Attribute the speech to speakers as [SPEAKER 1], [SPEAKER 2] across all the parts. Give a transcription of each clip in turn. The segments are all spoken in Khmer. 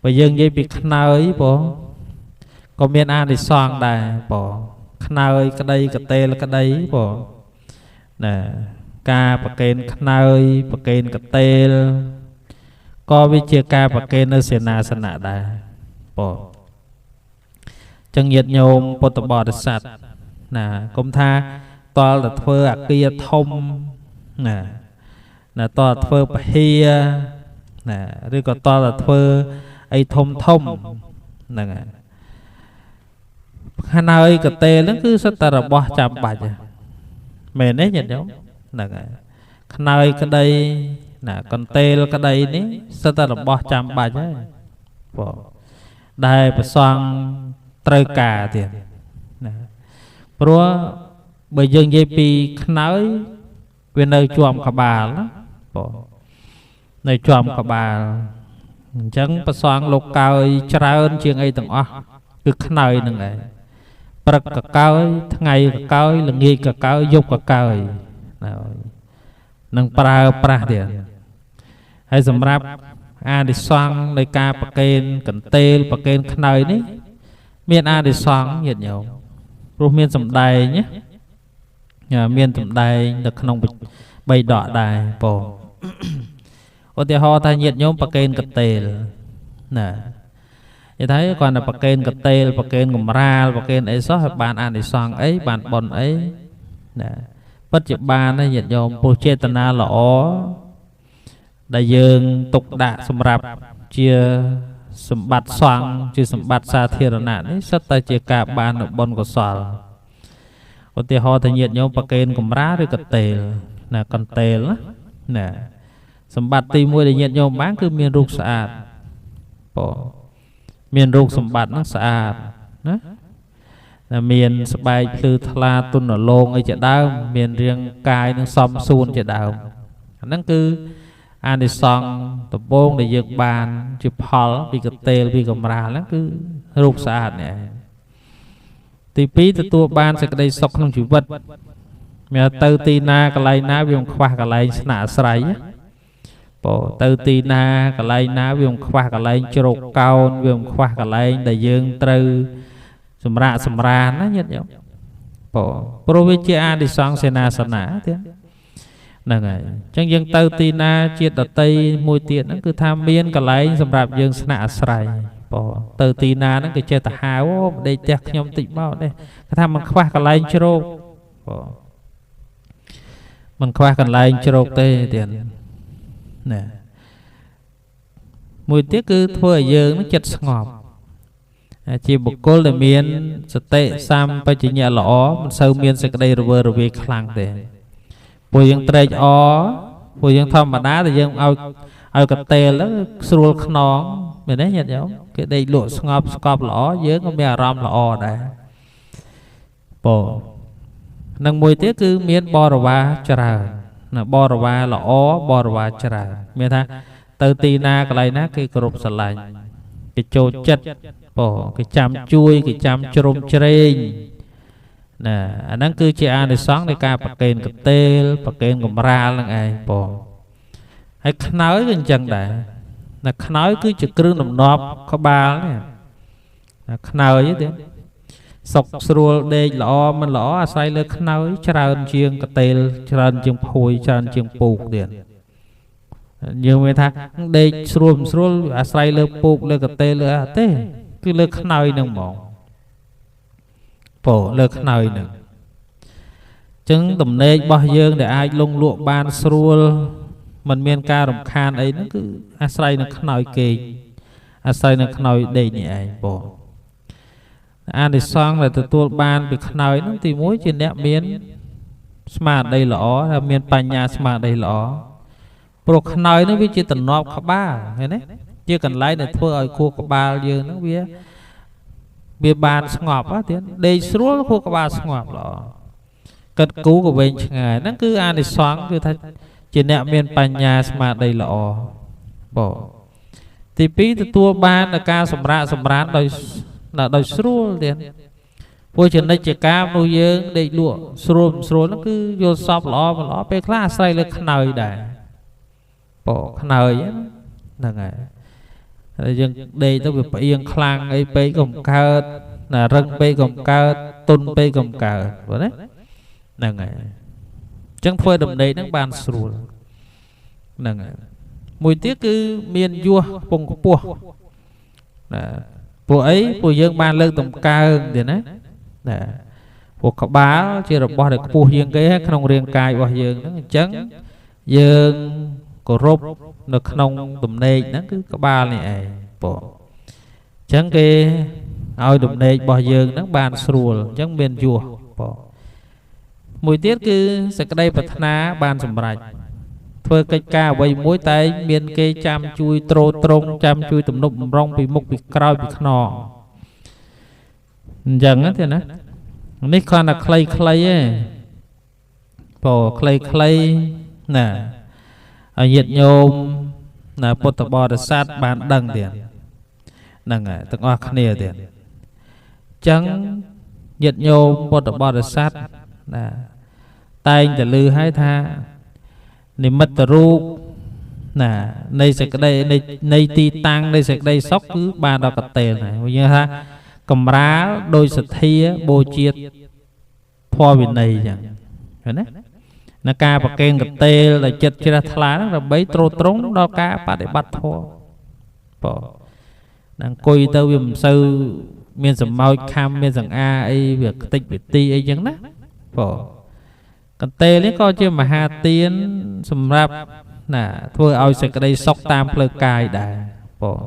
[SPEAKER 1] បើយើងនិយាយពីខ្នើយបងក៏មានអានិសង្សដែរបងខ្នើយក្តីកតេលក្តីបងណាការប្រកេនខ្នើយប្រកេនកតេលក៏វាជាការប្រកេននៅសេនាសនៈដែរបងចឹងញាតិញោមពុទ្ធបរិស័ទណាកុំថាតលតែធ្វើអាគារធំណាណាតលធ្វើពហិយណាឬក៏តលតែធ្វើអីធំធំហ្នឹងហើយខ្នើយកតេលហ្នឹងគឺសិតតែរបស់ចាំបាច់មែនទេញាតិញោមហ្នឹងហើយខ្នើយក្តីណាកន្ទេលក្តីនេះសិតតែរបស់ចាំបាច់ហើយបងដែលប្រសង់ត្រូវការទៀតណាព្រោះបើយើងនិយាយពីខ្នើយវានៅជាប់ក្បាលណាបងនៅជាប់ក្បាលអញ្ចឹងប្រសង់លោកកើយច្រើនជាងអីទាំងអស់គឺខ្នើយហ្នឹងឯងព្រឹកកកើយថ្ងៃកកើយល្ងាចកកើយយប់កកើយណានឹងប្រើប្រាស់ទៀតហើយសម្រាប់អានិសង្សនៃការប្រកេនកន្ទេលប្រកេនខ្នើយនេះមានអានិសង្សញាតិញោមព្រោះមានសម្ដែងណាមានសម្ដែងនៅក្នុងបីដកដែរបងឧទាហរណ៍ថាញាតិញោមប្រកេនកន្ទេលណានិយាយថាគាត់តែប្រកេនកន្ទេលប្រកេនកំរាលប្រកេនអីសោះឲ្យបានអានិសង្សអីបានបុណ្យអីណាពិតជាបានណាញាតិញោមព្រោះចេតនាល្អដែលយើងទុកដាក់សម្រាប់ជាសម្បត្តិសង្ឃជាសម្បត្តិសាធារណៈនេះសុទ្ធតែជាការបាននូវបុណ្យកុសលឧទាហរណ៍ថាញាតិញោមប្រកេនកំរាលឬកន្ទេលណាកន្ទេលណាសម្បត្តិទី1ដែលញាតិញោមបានគឺមានរូបស្អាតបងមានរូបសម្បត្តិហ្នឹងស្អាតណាមានស្បែកភ្លឺថ្លាទន់រលោងអីជាដើមមានរាងកាយនឹងសមសួនជាដើមអាហ្នឹងគឺអានិសង្សដំបូងដែលយើងបានជាផលពីកតេលពីកំរាលហ្នឹងគឺរូបស្អាតនេះឯងទី2ទទួលបានសេចក្តីសុខក្នុងជីវិតមានទៅទីណាកន្លែងណាវាមិនខ្វះកន្លែងស្នាក់អាស្រ័យបើទៅទីណាកន្លែងណាវាមិនខ្វះកន្លែងជ្រកកោនវាមិនខ្វះកន្លែងដែលយើងត្រូវសម្រាកសម្រានណាញាតិញោមបើព្រោះវាជាអានិសង្សសេនាសនៈទៀតហ្នឹងហើយអញ្ចឹងយើងទៅទីណាជាតិដតីមួយទៀតហ្នឹងគឺថាមានកន្លែងសម្រាប់យើងស្នាក់អាស្រ័យបើទៅទីណាហ្នឹងគេចេះតែហៅអូម្ដេចផ្ទះខ្ញុំតិចមកនេះគេថាมันខ្វះកន្លែងជ្រកបើมันខ្វះកន្លែងជ្រកទេទៀតណាមួយទៀតគឺធ្វើឲ្យយើងនឹងចិត្តស្ងប់ជាបុគ្គលដែលមានសតិសម្បជញ្ញៈល្អមិនសូវមានសេចក្តីរវើរវាយខ្លាំងទេពួកយើងត្រេកអរពួកយើងធម្មតាតែយើងឲ្យកតេលទៅស្រួលខ្នងមែនទេញាតិញោមគេដេកលក់ស្ងប់ស្កប់ល្អយើងក៏មានអារម្មណ៍ល្អដែរពោនឹងមួយទៀតគឺមានបរិវារច្រើនណាបរិវារល្អបរិវារច្រើនមានថាទៅទីណាកន្លែងណាគេគោរពស្រឡាញ់គេចូលចិត្តពោគេចាំជួយគេចាំជ្រោមជ្រែងណាអាហ្នឹងគឺជាអានិសង្សនៃការប្រកេនកតេលប្រកេនកំរាលហ្នឹងឯងបងហើយខ្នើយក៏អញ្ចឹងដែរណាខ្នើយគឺជាគ្រឿងដំណប់ក្បាលនេះណាខ្នើយទេសុកស្រួលដេកល្អមិនល្អអាស្រ័យលើខ្នើយច្រើនជាងកតេលច្រើនជាងភួយច្រើនជាងពូកទៀតយើងមានថាដេកស្រួលមិនស្រួលអាស្រ័យលើពូកលើកតេលលើអត់ទេគឺលើខ្នើយហ្នឹងហ្មងពោលើខ្នើយហ្នឹងចឹងដំណេករបស់យើងដែលអាចលងលក់បានស្រួលមិនមានការរំខានអីហ្នឹងគឺអាស្រ័យនឹងខ្នើយគេងអាស្រ័យនឹងខ្នើយដេកនេះឯងបងអានិសង្សដែលទទួលបានពីខ្នើយហ្នឹងទី1ជាអ្នកមានស្មារតីល្អហើយមានបញ្ញាស្មារតីល្អព្រោះខ្នើយហ្នឹងវាជាតំណប់ក្បាលឃើញទេជាកន្លែងដែលធ្វើឲ្យខួរក្បាលយើងហ្នឹងវាបានស្ងប់ទៀតដេកស្រួលខួរក្បាលស្ងប់ល្អគិតគូក៏វែងឆ្ងាយហ្នឹងគឺអានិសង្សគឺថាជាអ្នកមានបញ្ញាស្មារតីល្អបងទី2ទទួលបាននៅការសម្រាកសម្រានដោយស្រួលទៀតព្រោះចំណិចជាការមនុស្សយើងដេកលក់ស្រួលមិនស្រួលហ្នឹងគឺយល់សពល្អមិនល្អពេលខ្លះអាស្រ័យលើខ្នើយដែរបងខ្នើយហ្នឹងហើយ ហើយយើងដេកទៅវាផ្អៀងខ្លាំងអីពេកក៏មិនកើតណារឹងពេកក៏មិនកើតទុនពេកក៏មិនកើតបងណាហ្នឹងហើយអញ្ចឹងធ្វើដំណេកហ្នឹងបានស្រួលហ្នឹងហើយមួយទៀតគឺមានយោះពងខ្ពស់ណាពួកអីពួកយើងបានលើកតម្កើងទៀតណាណាពួកក្បាលជារបស់ដែលខ្ពស់ជាងគេក្នុងរាងកាយរបស់យើងហ្នឹងអញ្ចឹងយើងគោរពនៅក្នុងដំណេកហ្នឹងគឺក្បាលនេះឯងបងអញ្ចឹងគេឲ្យដំណេករបស់យើងហ្នឹងបានស្រួលអញ្ចឹងមានយោះបងមួយទៀតគឺសេចក្តីប្រាថ្នាបានសម្រេចធ្វើកិច្ចការអ្វីមួយតែមានគេចាំជួយទ្រទ្រង់ចាំជួយទំនប់បំរុងពីមុខពីក្រោយពីខ្នងអញ្ចឹងទេណានេះគ្រាន់តែខ្លីៗទេបងខ្លីៗណាឲ្យញាតិញោមណាពុទ្ធបរិស័ទបានដឹងទៀតហ្នឹងហើយទាំងអស់គ្នាទៀតអញ្ចឹងញាតិញោមពុទ្ធបរិស័ទណាតែងតែឮហើយថានិមិត្តរូបណានៃសេចក្តីនៃទីតាំងនៃសេចក្តីសុខគឺបានដល់កតេលហើយយើងថាកម្រាលដោយសទ្ធាបូជាធម៌វិន័យអញ្ចឹងឃើញណានៅការប្រគេនកតេលដែលចិត្តជ្រះថ្លាហ្នឹងដើម្បីទ្រទ្រង់ដល់ការបដិបត្តិធម៌បងអង្គុយទៅវាមិនសូវមានសម្ោចខំមានសង្អាអីវាខ្ទេចវិទីអីចឹងណាបងកន្ទេលនេះក៏ជាមហាទានសម្រាប់ណាធ្វើឲ្យសេចក្តីសុខតាមផ្លូវកាយដែរបង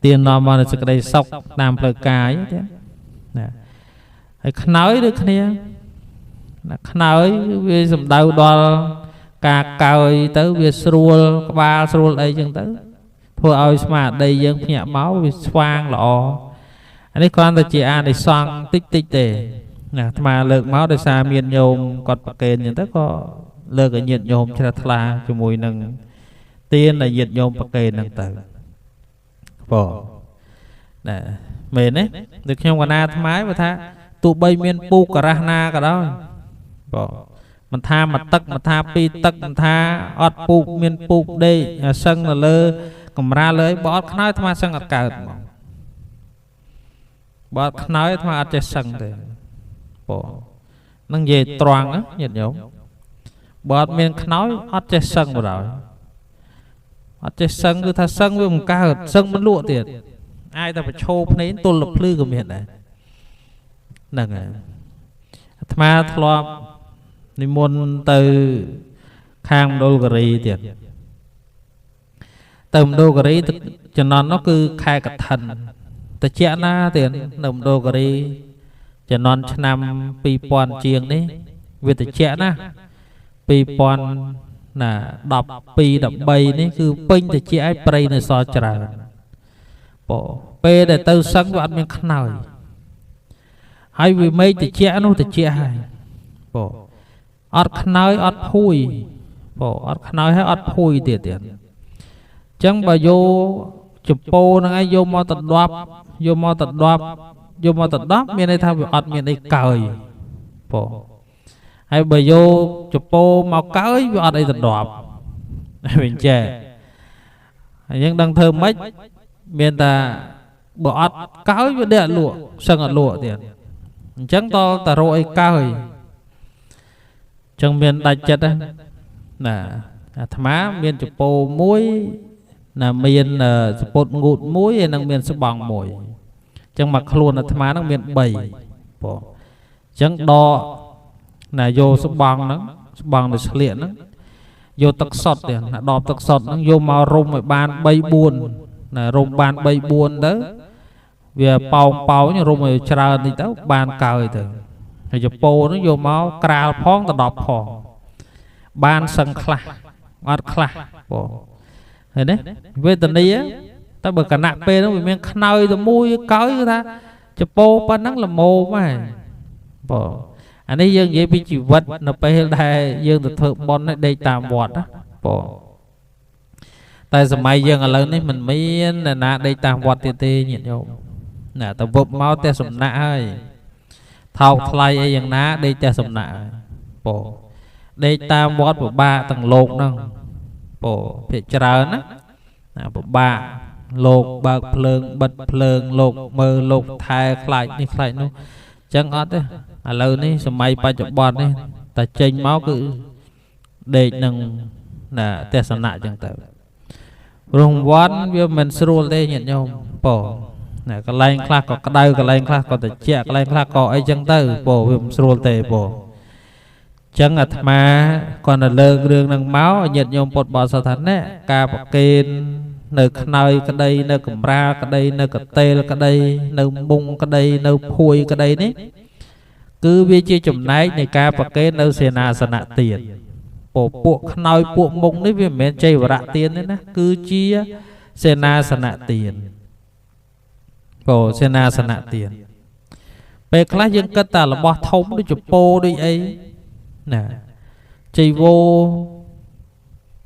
[SPEAKER 1] ទាននាំមកនូវសេចក្តីសុខតាមផ្លូវកាយទេណាហើយខ្នើយដូចគ្នាណាខ្នើយវាសំដៅដល់ការកើយទៅវាស្រួលក្បាលស្រួលអីចឹងទៅធ្វើឲ្យស្មារតីយើងភ្ញាក់មកវាស្វាងល្អអានេះគ្រាន់តែជាអានិសង្សតិចតិចទេណាអាត្មាលើកមកដោយសារមានញោមគាត់ប្រគេនចឹងទៅក៏លើកឲ្យញាតិញោមជ្រះថ្លាជាមួយនឹងទានដែលញាតិញោមប្រគេនហ្នឹងទៅបងណាមែនទេដូចខ្ញុំកណាអាត្មាបើថាទោះបីមានពូការះណាក៏ដោយបងមិនថាមួយទឹកមិនថាពីរទឹកមិនថាអត់ពូកមានពូកដេកសឹងនៅលើកម្រាលលើបើអត់ខ្នើយអាត្មាសឹងអត់កើតហ្មងបើអត់ខ្នើយអាត្មាអត់ចេះសឹងទេបងនឹងនិយាយត្រង់ណាញាតិញោមបើអត់មានខ្នើយអត់ចេះសឹងបណ្ដោយអត់ចេះសឹងគឺថាសឹងវាមិនកើតសឹងមិនលក់ទៀតអាចតែប្រឈោភ្នែកទល់ភ្លឺក៏មានដែរហ្នឹងហើយអាត្មាធ្លាប់និមន្តទៅខាងមណ្ឌលគិរីទៀតទៅមណ្ឌលគិរីចំណន់នោះគឺខែកឋិនតិចណាទៀតនៅមណ្ឌលគិរីចំណន់ឆ្នាំ2000ជាងនេះវាតិចណា2000ណា12 13នេះគឺពេញតិចឲ្យព្រៃនៅសល់ច្រើនបងពេលដែលទៅសឹងវាអត់មានខ្នើយហើយវាមេឃតិចនោះតិចហើយបងអត់ខ្នើយអត់ភួយបងអត់ខ្នើយហើយអត់ភួយទៀតទៀតអញ្ចឹងបើយកចពោហ្នឹងឯងយកមកតដប់យកមកតដប់យកមកតដប់មានន័យថាវាអត់មានអីកើយបងហើយបើយកចពោមកកើយវាអត់អីតដប់វិញចេះហើយយើងដឹងធ្វើម៉េចមានតែបើអត់កើយវាដេកលក់សឹងអត់លក់ទៀតអញ្ចឹងតតែរកអីកើយចឹងមានដាច់ចិត្តណាអាត្មាមានចពោមួយណាមានសពុតងូតមួយហើយនឹងមានស្បង់មួយចឹងមកខ្លួនអាត្មាហ្នឹងមាន3បងចឹងដកណាយកស្បង់ហ្នឹងស្បង់នៅស្លៀកហ្នឹងយកទឹកសុទ្ធទៀតណាដបទឹកសុទ្ធហ្នឹងយកមករុំឲ្យបាន3 4ណារុំបាន3 4ទៅវាប៉ោងប៉ោងរុំឲ្យច្រើនតិចទៅបានកើយទៅហើយចពោហ្នឹងយកមកក្រាលផងដដប់ផងបានសឹងខ្លះអត់ខ្លះបងឃើញទេវេទនាតែបើគណៈពេលហ្នឹងវាមានខ្នើយទៅមួយកើយគឺថាចពោប៉ុណ្ណឹងល្មមហើយបងអានេះយើងនិយាយពីជីវិតនៅពេលដែលយើងទៅធ្វើបុណ្យដេកតាមវត្តណាបងតែសម័យយើងឥឡូវនេះមិនមានអ្នកណាដេកតាមវត្តទៀតទេញាតិញោមណាទៅវឹបមកផ្ទះសំណាក់ហើយថោកថ្លៃអីយ៉ាងណាដេកផ្ទះសំណាក់ហើយបងដេកតាមវត្តពិបាកទាំងលោកហ្នឹងបងភាគច្រើនណាពិបាក លោកបើកភ្លើងបិទភ្លើងលោកមើលលោកថែខ្លាចនេះខ្លាចនោះអញ្ចឹងអត់ទេឥឡូវនេះសម័យបច្ចុប្បន្ននេះតែចេញមកគឺដេកនឹងណាទស្សនៈអញ្ចឹងទៅរង្វាន់វាមិនស្រួលទេញាតិញោមពោណាកន្លែងខ្លះក៏ក្តៅកន្លែងខ្លះក៏ត្រជាក់កន្លែងខ្លះក៏អីចឹងទៅពោវាមិនស្រួលទេពោចឹងអាត្មាគាត់ទៅលើករឿងនឹងមកញាតិញោមពុទ្ធបរិស័ទថាណែការប្រគេននៅខ្នើយក្តីនៅកម្រាលក្តីនៅកតេលក្តីនៅមុងក្តីនៅភួយក្តីនេះគឺវាជាចំណែកនៃការប្រគេននៅសេនាសនៈទានពួកខ្នើយពួកមុងនេះវាមិនមែនចីវរៈទានទេណាគឺជាសេនាសនៈទានពោសេនាសនៈទានពេលខ្លះយើងគិតតែរបស់ធំដូចចពោដូចអីណាចីវោ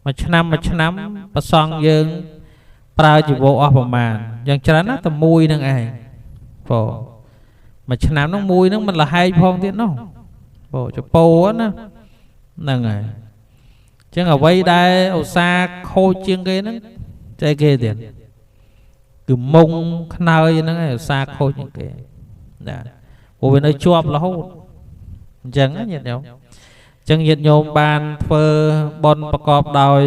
[SPEAKER 1] មួយឆ្នាំមួយឆ្នាំប្រសង់យើងប្រើជីវោអស់ប្រមាណយ៉ាងច្រើនណាស់តែមួយនឹងឯងពោមួយឆ្នាំហ្នឹងមួយហ្នឹងមិនលហែកផងទៀតនោះពោចពោណាហ្នឹងហើយចឹងអ្វីដែលឧស្សាហ៍ខូចជាងគេហ្នឹងចែកគេទៀតគឺមុងខ្នើយហ្នឹងឯងឧស្សាហ៍ខូចជាងគេណាព្រោះវានៅជាប់រហូតអញ្ចឹងណាញាតិញោមអញ្ចឹងញាតិញោមបានធ្វើបុណ្យប្រកបដោយ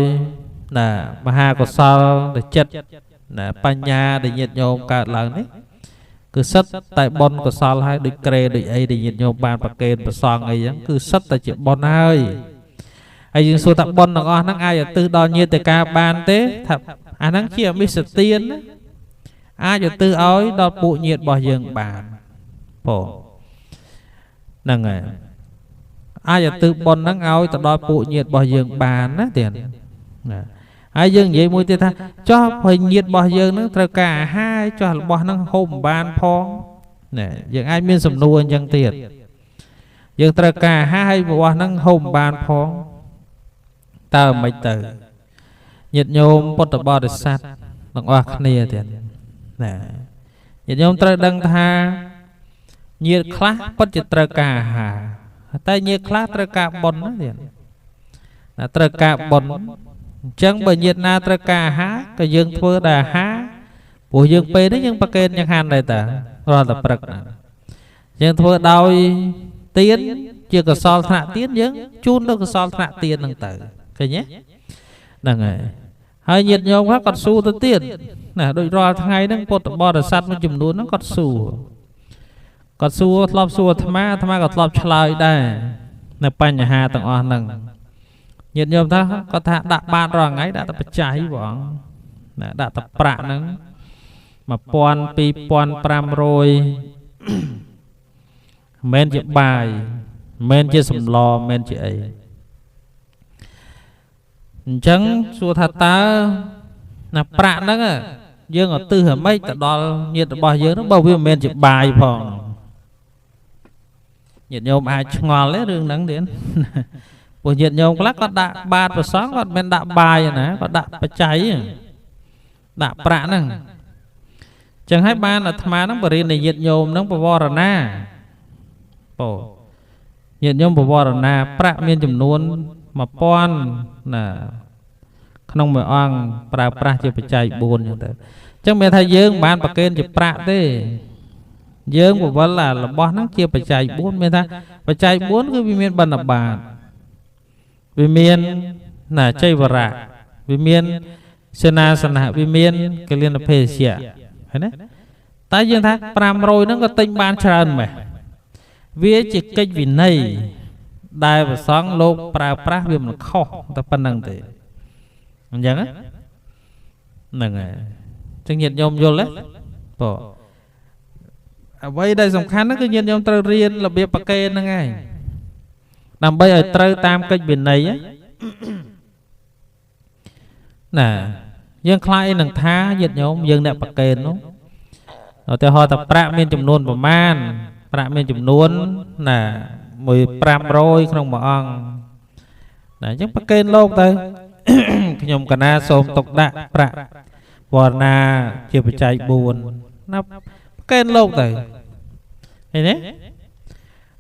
[SPEAKER 1] ណាមហាកុសលដែលចិត្តណាបញ្ញាដែលញាតិញោមកើតឡើងនេះគឺសិតតែបុណ្យកុសលហើយដូចក្រេដូចអីដែលញាតិញោមបានប្រគេនប្រសង់អីចឹងគឺសិតតែជាបុណ្យហើយហើយយើងសួរថាបុណ្យទាំងអស់ហ្នឹងអាចឧទ្ទិសដល់ញាតិកាបានទេថាអាហ្នឹងជាអមិសទានណាអាចឧទ្ទិសឲ្យដល់ពួកញាតិរបស់យើងបានពោហ្នឹងហើយអាចឧទ្ទិសបុណ្យហ្នឹងឲ្យទៅដល់ពួកញាតិរបស់យើងបានណាទៀតណាហើយយើងនិយាយមួយទៀតថាចោះហើយញាតិរបស់យើងហ្នឹងត្រូវការអាហារចោះរបស់ហ្នឹងហូបមិនបានផងណាយើងអាចមានសំណួរអញ្ចឹងទៀតយើងត្រូវការអាហារហើយរបស់ហ្នឹងហូបមិនបានផងតើមិនទៅញាតិញោមពុទ្ធបរិស័ទទាំងអស់គ្នាទៀតណាញាតិញោមត្រូវដឹងថាញាតិខ្លះពិតជាត្រូវការអាហារតែញាតិខ្លះត្រូវការបុណ្យណាទៀតណាត្រូវការបុណ្យអញ្ចឹងបើញាតិណាត្រូវការអាហារក៏យើងធ្វើតែអាហារព្រោះយើងពេលនេះយើងប្រគេនយ៉ាងហានដែរតារាល់តែព្រឹកណាយើងធ្វើដោយទានជាកុសលថ្នាក់ទានយើងជូនដល់កុសលថ្នាក់ទានហ្នឹងទៅឃើញទេហ្នឹងហើយហើយញាតិញោមខ្លះគាត់សួរទៅទៀតណាដូចរាល់ថ្ងៃហ្នឹងពុទ្ធបរិស័ទមួយចំនួនហ្នឹងគាត់សួរធ្លាប់សួរអាត្មាអាត្មាក៏ធ្លាប់ឆ្លើយដែរនៅបញ្ហាទាំងអស់ហ្នឹងញាតិញោមថាគាត់ថាដាក់បាតរាល់ថ្ងៃដាក់តែបច្ច័យបងណាដាក់តែប្រាក់ហ្នឹង12,500មិនមែនជាបាយមិនមែនជាសម្លមិនមែនជាអីអញ្ចឹងសួរថាតើណាប្រាក់ហ្នឹងយើងឧទ្ទិសហ្មេចទៅដល់ញាតិរបស់យើងហ្នឹងបើវាមិនមែនជាបាយផងញាតិញោមអាចឆ្ងល់ទេរឿងហ្នឹងទៀតពួកញាតិញោមខ្លះគាត់ដាក់បាតប្រសង់គាត់មិនដាក់បាយណាគាត់ដាក់បច្ច័យដាក់ប្រាក់ហ្នឹងចឹងហើយបានអាត្មាហ្នឹងបរិញ្ញាញាតិញោមហ្នឹងបវរណាពោញាតិញោមបវរណាប្រាក់មានចំនួន1000ណាក្នុងមួយអង្គប្រើប្រាស់ជាបច្ច័យ4ចឹងទៅចឹងមានថាយើងមិនបានប្រគេនជាប្រាក់ទេយើងបវលអារបស់ហ្នឹងជាបច្ច័យ4មានថាបច្ច័យ4គឺវាមានបណ្ឌបាតវាមានណាចីវរៈវាមានសេនាសនៈវាមានកលិនភេសជ្ជៈឃើញទេតែយើងថា500ហ្នឹងក៏ទិញបានច្រើនម៉េះវាជាកិច្ចវិន័យដែលប្រសង់លោកប្រើប្រាស់វាមិនខុសតែប៉ុណ្្នឹងទេអញ្ចឹងហ្នឹងហើយចឹងញាតិញោមយល់ទេបងអ្វីដែលសំខាន់ហ្នឹងគឺញាតិញោមត្រូវរៀនរបៀបប្រគេនហ្នឹងឯងដើម្បីឲ្យត្រូវតាមកិច្ចវិន័យណាយើងខ្លាចនឹងថាញាតិញោមយើងអ្នកប្រគេននោះឧទាហរណ៍ថាប្រាក់មានចំនួនប្រមាណប្រាក់មានចំនួនណា1500ក្នុងមួយអង្គណាអញ្ចឹងប្រគេនលោកទៅខ្ញុំកណាសូមទុកដាក់ប្រាក់វរណាជាបច្ច័យ4ណាប្រគេនលោកទៅឃើញទេ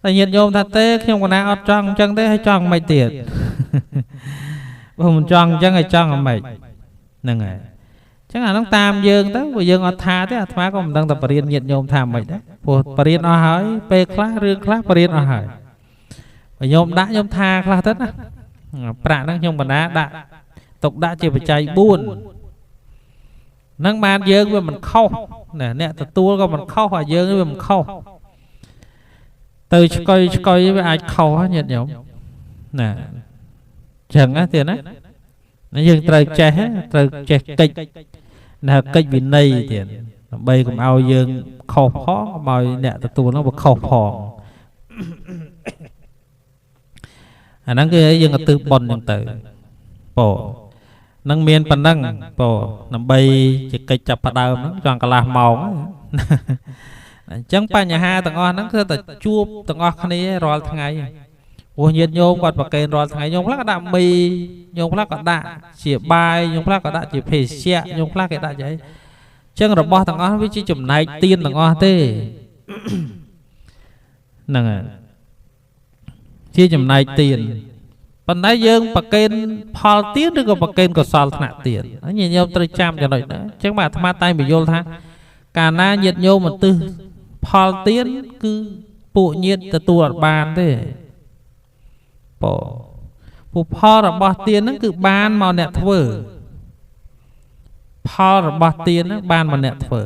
[SPEAKER 1] តែញាតិញោមថាទេខ្ញុំកណាអត់ចង់អញ្ចឹងទេហើយចង់មិនទៀតបើមិនចង់អញ្ចឹងឲ្យចង់អ្មេចហ្នឹងហើយ ចឹងអាហ្នឹងតាមយើងទៅព្រោះយើងអត់ថាទេអាត្មាក៏មិនដឹងថាបរិញ្ញាញាតិញោមថាម៉េចដែរព្រោះបរិញ្ញាអស់ហើយពេលខ្លះរឿងខ្លះបរិញ្ញាអស់ហើយបើញោមដាក់ញោមថាខ្លះទៅណាប្រាក់ហ្នឹងខ្ញុំបណ្ណាដាក់ទុកដាក់ជាបច្ច័យ4ហ្នឹងបានយើងវាមិនខុសណាអ្នកទទួលក៏មិនខុសអាយើងវាមិនខុសទៅឆ្កុយឆ្កុយវាអាចខុសញាតិញោមណាចឹងណាទៀតណាយើងត្រូវចេះត្រូវចេះកិច្ចណាកិច្ចវិន័យទៀតដើម្បីកុំឲ្យយើងខុសផងកុំឲ្យអ្នកទទួលនោះវាខុសផងអាហ្នឹងគឺយើងក៏ទិសប៉ុនចឹងទៅពោនឹងមានប៉ុណ្ណឹងពោដើម្បីជាកិច្ចចាប់ផ្ដើមហ្នឹងចង់កន្លះម៉ោងអញ្ចឹងបញ្ហាទាំងអស់ហ្នឹងគឺតែជួបទាំងអស់គ្នារាល់ថ្ងៃព្រោះញាតិញោមគាត់ប្រគេនរាល់ថ្ងៃញោមខ្លះក៏ដាក់មីញោមខ្លះក៏ដាក់ជាបាយញោមខ្លះក៏ដាក់ជាភេសជ្ជៈញោមខ្លះគេដាក់ជាអីអញ្ចឹងរបស់ទាំងអស់វាជាចំណែកទានទាំងអស់ទេហ្នឹងហើយជាចំណែកទានប៉ុន្តែយើងប្រគេនផលទានឬក៏ប្រគេនកុសលថ្នាក់ទានញាតិញោមត្រូវចាំចំណុចហ្នឹងអញ្ចឹងបាទអាត្មាតែងបញ្យល់ថាកាលណាញាតិញោមមិនទិសផលទានគឺពួកញាតិទទួលអត់បានទេពោពួកផលរបស់ទានហ្នឹងគឺបានមកអ្នកធ្វើផលរបស់ទានហ្នឹងបានមកអ្នកធ្វើ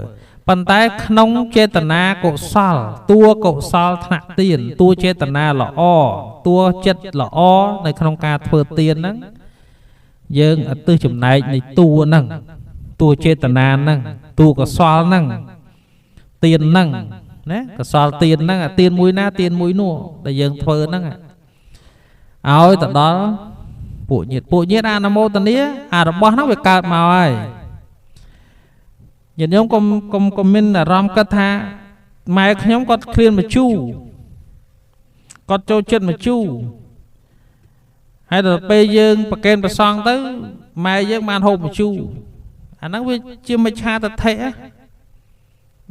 [SPEAKER 1] ប៉ុន្តែក្នុងចេតនាកុសលតួកុសលថ្នាក់ទានតួចេតនាល្អតួចិត្តល្អនៅក្នុងការធ្វើទានហ្នឹងយើងឧទ្ទិសចំណែកនៃតួហ្នឹងតួចេតនាហ្នឹងតួកុសលហ្នឹងទានហ្នឹងណាកុសលទានហ្នឹងអាទានមួយណាទានមួយនោះដែលយើងធ្វើហ្នឹងឲ្យទៅដល់ពួកញាតិពួកញាតិអនុមោទនាអារបស់ហ្នឹងវាកើតមកហើយញាតិញោមកុំកុំកុំមានអារម្មណ៍គិតថាម៉ែខ្ញុំគាត់ឃ្លានមជូរគាត់ចូលចិត្តមជូរហើយដល់ពេលយើងប្រគេនប្រសងទៅម៉ែយើងបានហូបមជូរអាហ្នឹងវាជាមិច្ឆាទិដ្ឋិ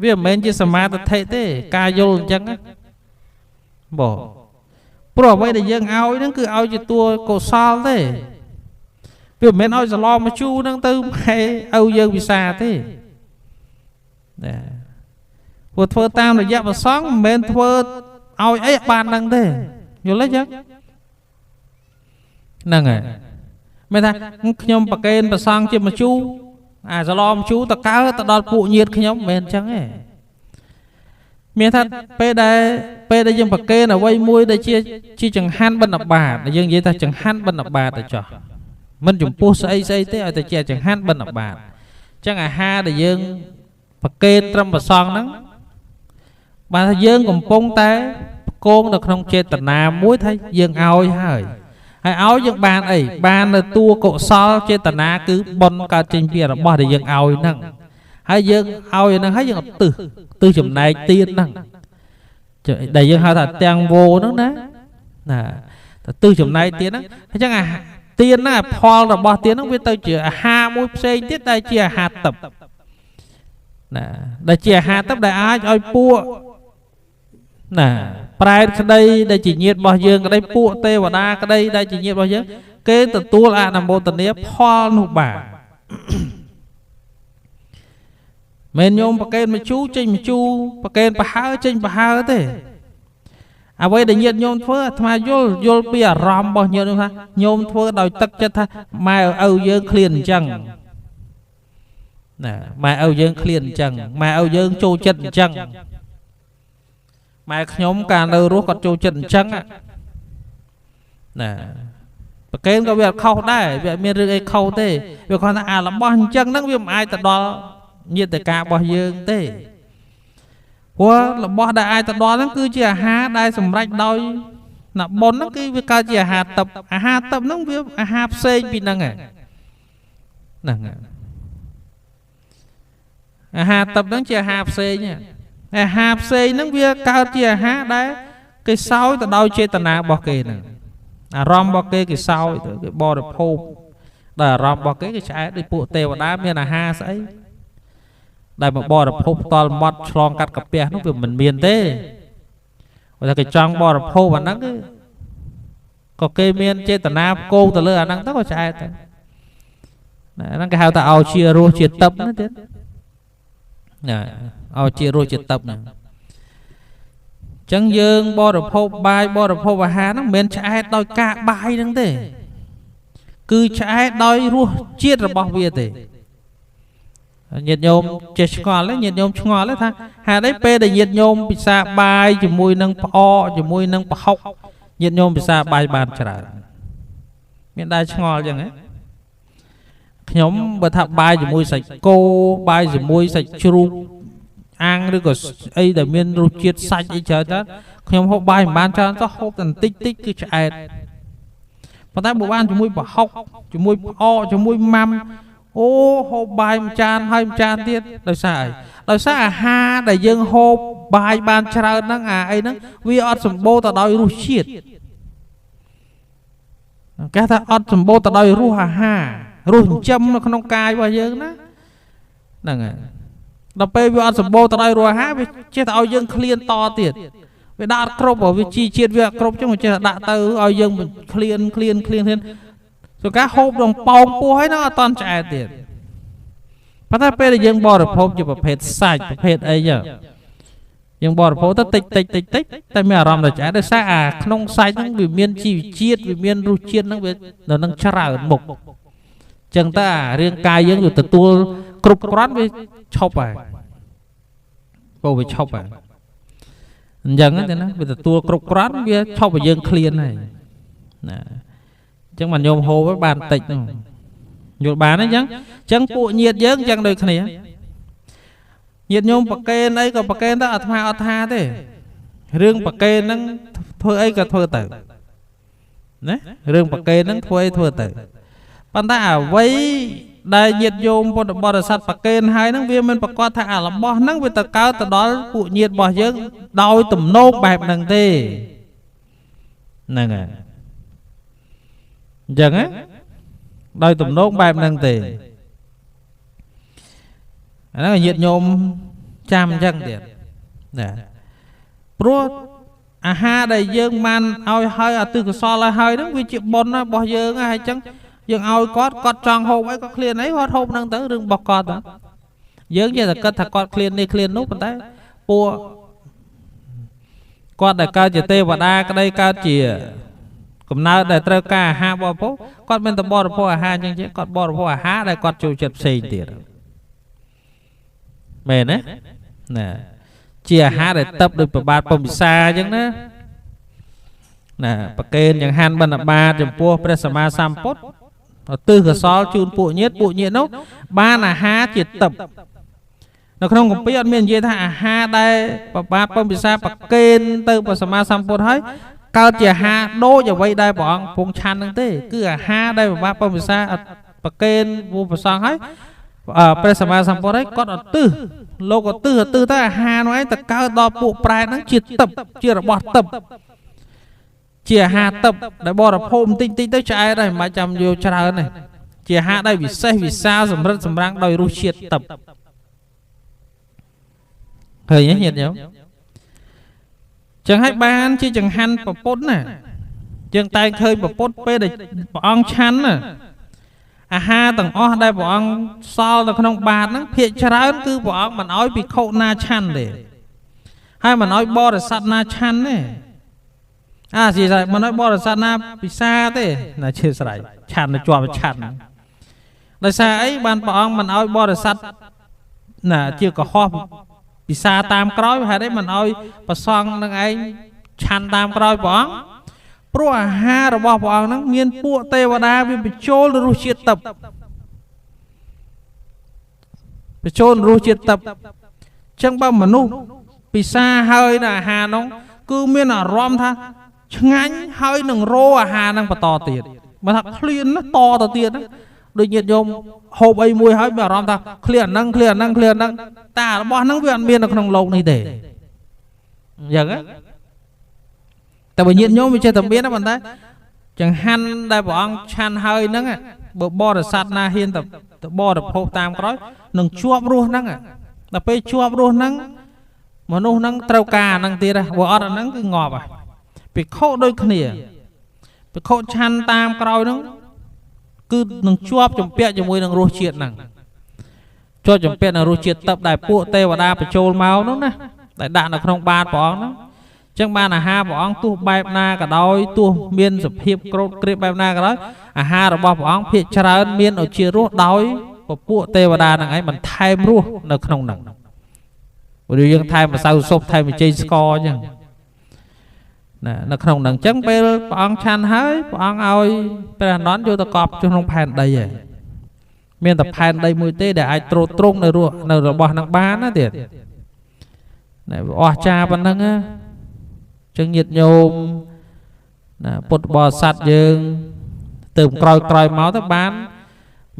[SPEAKER 1] វាមិនមែនជាសមាទិដ្ឋិទេការយល់អញ្ចឹងណាបងព្រោះអ្វីដែលយើងឲ្យហ្នឹងគឺឲ្យជាតួកុសលទេវាមិនមែនឲ្យសឡមជូរហ្នឹងទៅម៉ែឪយើងវិសាទេណាព្រោះធ្វើតាមរយៈប្រសងមិនមែនធ្វើឲ្យអីបានហ្នឹងទេយល់ទេចឹងហ្នឹងហើយមិនថាខ្ញុំប្រគេនប្រសងជាមជូរអាសឡមជូរតកើទៅដល់ពួកញាតិខ្ញុំមិនមែនចឹងទេមានថាពេលដែលយើងប្រគេនអ្វីមួយដែលជាចង្ហាន់បិណ្ឌបាតយើងនិយាយថាចង្ហាន់បិណ្ឌបាតទៅចោះមិនចំពោះស្អីស្អីទេឲ្យតែជាចង្ហាន់បិណ្ឌបាតអញ្ចឹងអាហារដែលយើងប្រគេនត្រឹមប្រសងហ្នឹងបាទថាយើងកំពុងតែផ្គងនៅក្នុងចេតនាមួយថាយើងឲ្យហើយហើយឲ្យយើងបានអីបាននៅតួកុសលចេតនាគឺបុណ្យកើតចេញពីរបស់ដែលយើងឲ្យហ្នឹងហើយយើងឲ្យហ្នឹងហើយយើងឧទ្ទិសទិសចំណែកទានហ្នឹងដែលយើងហៅថាទាំងវោហ្នឹងណាណាទៅទិសចំណែកទានហ្នឹងអញ្ចឹងអាទានហ្នឹងអាផលរបស់ទានហ្នឹងវាទៅជាអាហារមួយផ្សេងទៀតដែលជាអាហារទឹកណាដែលជាអាហារទឹកដែលអាចឲ្យពួកណាប្រែតក្តីដែលជាញាតិរបស់យើងក្តីពួកទេវតាក្តីដែលជាញាតិរបស់យើងគេទទួលអនុមោទនាផលនោះបាទមិនញោមប្រគេនមជូរចេញមជូរប្រគេនប្រហើចេញប្រហើទេអ្វីដែលញាតិញោមធ្វើអាត្មាយល់ពីអារម្មណ៍របស់ញាតិញោមថាញោមធ្វើដោយទឹកចិត្តថាម៉ែឪយើងឃ្លានអញ្ចឹងណាម៉ែឪយើងឃ្លានអញ្ចឹងម៉ែឪយើងចូលចិត្តអញ្ចឹងម៉ែខ្ញុំកាលនៅរស់គាត់ចូលចិត្តអញ្ចឹងណាប្រគេនក៏វាអត់ខុសដែរវាអត់មានរឿងអីខុសទេវាគ្រាន់តែអារបស់អញ្ចឹងហ្នឹងវាមិនអាចទៅដល់ញាតិការរបស់យើងទេព្រោះរបស់ដែលអាចទៅដល់ហ្នឹងគឺជាអាហារដែលសម្រេចដោយណាបុណ្យហ្នឹងគឺវាកើតជាអាហារទឹកអាហារទឹកហ្នឹងវាអាហារផ្សេងពីហ្នឹងហ្នឹងអាហារទឹកហ្នឹងជាអាហារផ្សេងអាហារផ្សេងហ្នឹងវាកើតជាអាហារដែលគេសោយទៅដោយចេតនារបស់គេហ្នឹងអារម្មណ៍របស់គេគេសោយទៅគេបរិភោគដល់អារម្មណ៍របស់គេគេឆ្អែតដូចពួកទេវតាមានអាហារស្អីដែលមកបរិភោគផ្ទាល់មាត់ឆ្លងកាត់កាពះនោះវាមិនមានទេបើថាគេចង់បរិភោគអាហ្នឹងគឺក៏គេមានចេតនាផ្គងទៅលើអាហ្នឹងទៅក៏ឆ្អែតទៅ ហ្នឹងគេហៅថាឲ្យជារសជាទឹកណាទៀតណាឲ្យជារសជាទឹកហ្នឹងចឹងយើងបរិភោគបាយបរិភោគអាហារហ្នឹងមិនមែនឆ្អែតដោយការបាយហ្នឹងទេគឺឆ្អែតដោយរសជាតិរបស់វាទេញាតិញោមចេះឆ្ងល់ទេញាតិញោមឆ្ងល់ទេថាហេតុអីពេលដែលញាតិញោមពិសាបាយជាមួយនឹងផ្អកជាមួយនឹងប្រហុកញាតិញោមពិសាបាយបានច្រើនមានដែរឆ្ងល់ចឹងហ៎ខ្ញុំបើថាបាយជាមួយសាច់គោបាយជាមួយសាច់ជ្រូកអាំងឬក៏អីដែលមានរសជាតិសាច់អីច្រើនទៅខ្ញុំហូបបាយមិនបានច្រើនសោះហូបតែបន្តិចតិចគឺឆ្អែតប៉ុន្តែបើបានជាមួយប្រហុកជាមួយផ្អកជាមួយម៉ាំអូហូបបាយមួយចានហើយមួយចានទៀតដោយសារអីដោយសារអាហារដែលយើងហូបបាយបានច្រើនហ្នឹងអាអីហ្នឹងវាអត់សម្បូរទៅដោយរសជាតិគេថាអត់សម្បូរទៅដោយរសអាហាររសចិញ្ចឹមនៅក្នុងកាយរបស់យើងណាហ្នឹងហើយដល់ពេលវាអត់សម្បូរទៅដោយរសអាហារវាចេះតែឲ្យយើងឃ្លានតទៀតវាដាក់អត់គ្រប់វាជីជាតិវាអត់គ្រប់ចឹងវាចេះតែដាក់ទៅឲ្យយើងឃ្លានឃ្លានឃ្លានឃ្លានជួនកាលហូបដងប៉ោងពោះហើយហ្នឹងអត់តន់ឆ្អែតទៀតប៉ុន្តែពេលដែលយើងបរិភោគជាប្រភេទសាច់ប្រភេទអីចឹងយើងបរិភោគទៅតិចតិចតិចតិចតែមានអារម្មណ៍តែឆ្អែតដោយសារអាក្នុងសាច់ហ្នឹងវាមានជីវជាតិវាមានរសជាតិហ្នឹងវានៅនឹងច្រើនមុខចឹងតើអារាងកាយយើងវាទទួលគ្រប់គ្រាន់វាឈប់ហើយពោវាឈប់ហើយអញ្ចឹងទេណាវាទទួលគ្រប់គ្រាន់វាឈប់ឲ្យយើងឃ្លានហើយណាអញ្ចឹងបានញោមហូបបានតិចហ្នឹងយល់បានទេអញ្ចឹងអញ្ចឹងពួកញាតិយើងអញ្ចឹងដូចគ្នាញាតិញោមប្រកេនអីក៏ប្រកេនទៅអាត្មាអត់ថាទេរឿងប្រកេនហ្នឹងធ្វើអីក៏ធ្វើទៅណារឿងប្រកេនហ្នឹងធ្វើអីធ្វើទៅប៉ុន្តែអ្វីដែលញាតិញោមពុទ្ធបរិស័ទប្រកេនហើយហ្នឹងវាមិនប្រកាសថាអារបស់ហ្នឹងវាទៅកើតទៅដល់ពួកញាតិរបស់យើងដោយទំនោរបែបហ្នឹងទេហ្នឹងហើយអញ្ចឹងណាដោយទំនោរបែបហ្នឹងទេអាហ្នឹងញាតិញោមចាំអញ្ចឹងទៀតណាព្រោះអាហារដែលយើងបានឲ្យហើយអាទិសកុសលឲ្យហើយហ្នឹងវាជាបុណ្យរបស់យើងហើយអញ្ចឹងយើងឲ្យគាត់គាត់ចង់ហូបអីគាត់ឃ្លានអីគាត់ហូបហ្នឹងទៅរឿងរបស់គាត់ទៅយើងចេះតែគិតថាគាត់ឃ្លាននេះឃ្លាននោះប៉ុន្តែពួកគាត់ដែលកើតជាទេវតាក្តីកើតជាកំណើតដែលត្រូវការអាហារបរិភោគគាត់មិនតែបរិភោគអាហារអញ្ចឹងទេគាត់បរិភោគអាហារដែលគាត់ចូលចិត្តផ្សេងទៀតមែនទេណាជាអាហារដែលតឹបដោយប្របាទពំពិសាអញ្ចឹងណាណាប្រកេនចង្ហាន់បណ្ឌបាតចំពោះព្រះសម្មាសម្ពុទ្ធទិសកសលជូនពួកញាតិពួកញាតិនោះបានអាហារជាទឹកនៅក្នុងគម្ពីរអត់មាននិយាយថាអាហារដែលប្របាទពំពិសាប្រកេនទៅព្រះសម្មាសម្ពុទ្ធហើយកើតជាអាហារដូចអ្វីដែលព្រះអង្គពងឆាន់ហ្នឹងទេគឺអាហារដែលប្របាទពំពិសាប្រកេនពួកព្រះសង្ឃហើយព្រះសម្មាសម្ពុទ្ធហើយគាត់អត់ទិសលោកអត់ទិសអត់ទិសទៅអាហារនោះឯងទៅកើតដល់ពួកប្រែតហ្នឹងជាទឹកជារបស់ទឹកជាអាហារទឹកដែលបរិភោគបន្តិចតិចទៅឆ្អែតហើយមិនបាច់ចាំយកច្រើនទេជាអាហារដែលវិសេសវិសាលសម្រិតសម្រាំងដោយរសជាតិទឹកឃើញទេញាតិញោមចឹងហើយបានជាចង្ហាន់ប្រពុតណាយើងតែងឃើញប្រពុតពេលដែលព្រះអង្គឆាន់ណាអាហារទាំងអស់ដែលព្រះអង្គសល់នៅក្នុងបាតហ្នឹងភាគច្រើនគឺព្រះអង្គមិនអោយភិក្ខុណាឆាន់ទេហើយមិនអោយបរិស័ទណាឆាន់ទេអាជាស្រ័យមិនឲ្យបរិស័ទណាពិសាទេណាជាស្រ័យឆាន់ទៅជាប់ឆាន់ដោយសារអីបានព្រះអង្គមិនឲ្យបរិស័ទណាជាកុហកពិសាតាមក្រោយហេតុអីមិនឲ្យប្រសង់នឹងឯងឆាន់តាមក្រោយព្រះអង្គព្រោះអាហាររបស់ព្រះអង្គហ្នឹងមានពួកទេវតាវាបញ្ចូលរសជាតិទឹកបញ្ចូលរសជាតិទឹកអញ្ចឹងបើមនុស្សពិសាហើយនៅអាហារហ្នឹងគឺមានអារម្មណ៍ថាឆ្ងាញ់ហើយនឹងរោអាហារនឹងបន្តទៀតបើថាឃ្លានណាតទៅទៀតណាដូចញាតិញោមហូបអីមួយហើយមានអារម្មណ៍ថាឃ្លានអាហ្នឹងឃ្លានអាហ្នឹងឃ្លានអាហ្នឹងតែរបស់ហ្នឹងវាអត់មាននៅក្នុងលោកនេះទេអញ្ចឹងតែបើញាតិញោមវាចេះតែមានណាប៉ុន្តែចង្ហាន់ដែលព្រះអង្គឆាន់ហើយហ្នឹងបើបរិស័ទណាហ៊ានទៅបរិភោគតាមក្រោយនឹងជាប់រសហ្នឹងដល់ពេលជាប់រសហ្នឹងមនុស្សហ្នឹងត្រូវការអាហ្នឹងទៀតបើអត់អាហ្នឹងគឺងាប់ហើយភិក្ខុដូចគ្នាភិក្ខុឆាន់តាមក្រោយហ្នឹង គឺនឹងជាប់ជំពាក់ជាមួយនឹងរសជាតិហ្នឹងជាប់ជំពាក់នឹងរសជាតិទឹកដែលពួកទេវតាបញ្ចូលមកនោះណាដែលដាក់នៅក្នុងបាតព្រះអង្គហ្នឹងចឹងបានអាហារព្រះអង្គទោះបែបណាក៏ដោយទោះមានសភាពក្រោតគ្រៀបបែបណាក៏ដោយអាហាររបស់ព្រះអង្គភាគច្រើនមានឱជារសដោយពពួកទេវតាហ្នឹងឯងបន្ថែមរសនៅក្នុងហ្នឹងព្រោះយើងថែមម្សៅស៊ុបថែមប៊ីចេងស្ករចឹងណានៅក្នុងហ្នឹងចឹងពេលព្រះអង្គឆាន់ហើយព្រះអង្គឲ្យព្រះអនន្តយកទៅកប់ក្នុងផែនដីឯងមានតែផែនដីមួយទេដែលអាចទ្រទ្រង់នៅរសនៅរបស់ហ្នឹងបានណាទៀតណែអស្ចារ្យប៉ុណ្ណឹងណាចឹងញាតិញោមណាពុទ្ធបរិស័ទយើងទៅក្រោយៗមកទៅបាន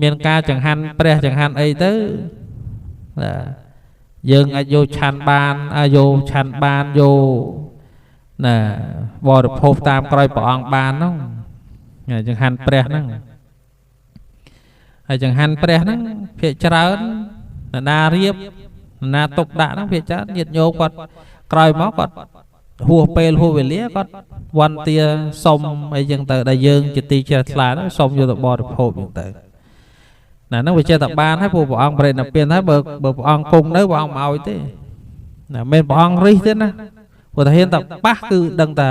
[SPEAKER 1] មានការចង្ហាន់ព្រះចង្ហាន់អីទៅណាយើងអាចយកឆាន់បានយកឆាន់បានយកណាបរិភោគតាមក្រោយព្រះអង្គបានហ្នឹងចង្ហាន់ព្រះហ្នឹងហើយចង្ហាន់ព្រះហ្នឹងភាគច្រើនណារៀបណាទុកដាក់ហ្នឹងភាគច្រើនញាតិញោមគាត់ក្រោយមកគាត់ហួសពេលហួសវេលាគាត់វន្តាសុំអីចឹងទៅដែលយើងជាទីជ្រះថ្លាហ្នឹងសុំយកទៅបរិភោគចឹងទៅណាហ្នឹងវាចេះតែបានហើយព្រោះព្រះអង្គបរិនិព្វានហើយបើព្រះអង្គគង់នៅព្រះអង្គមិនឲ្យទេណាមិនព្រះអង្គរិះទេណាព្រោះតែហ៊ានតែប៉ះគឺដឹងតែ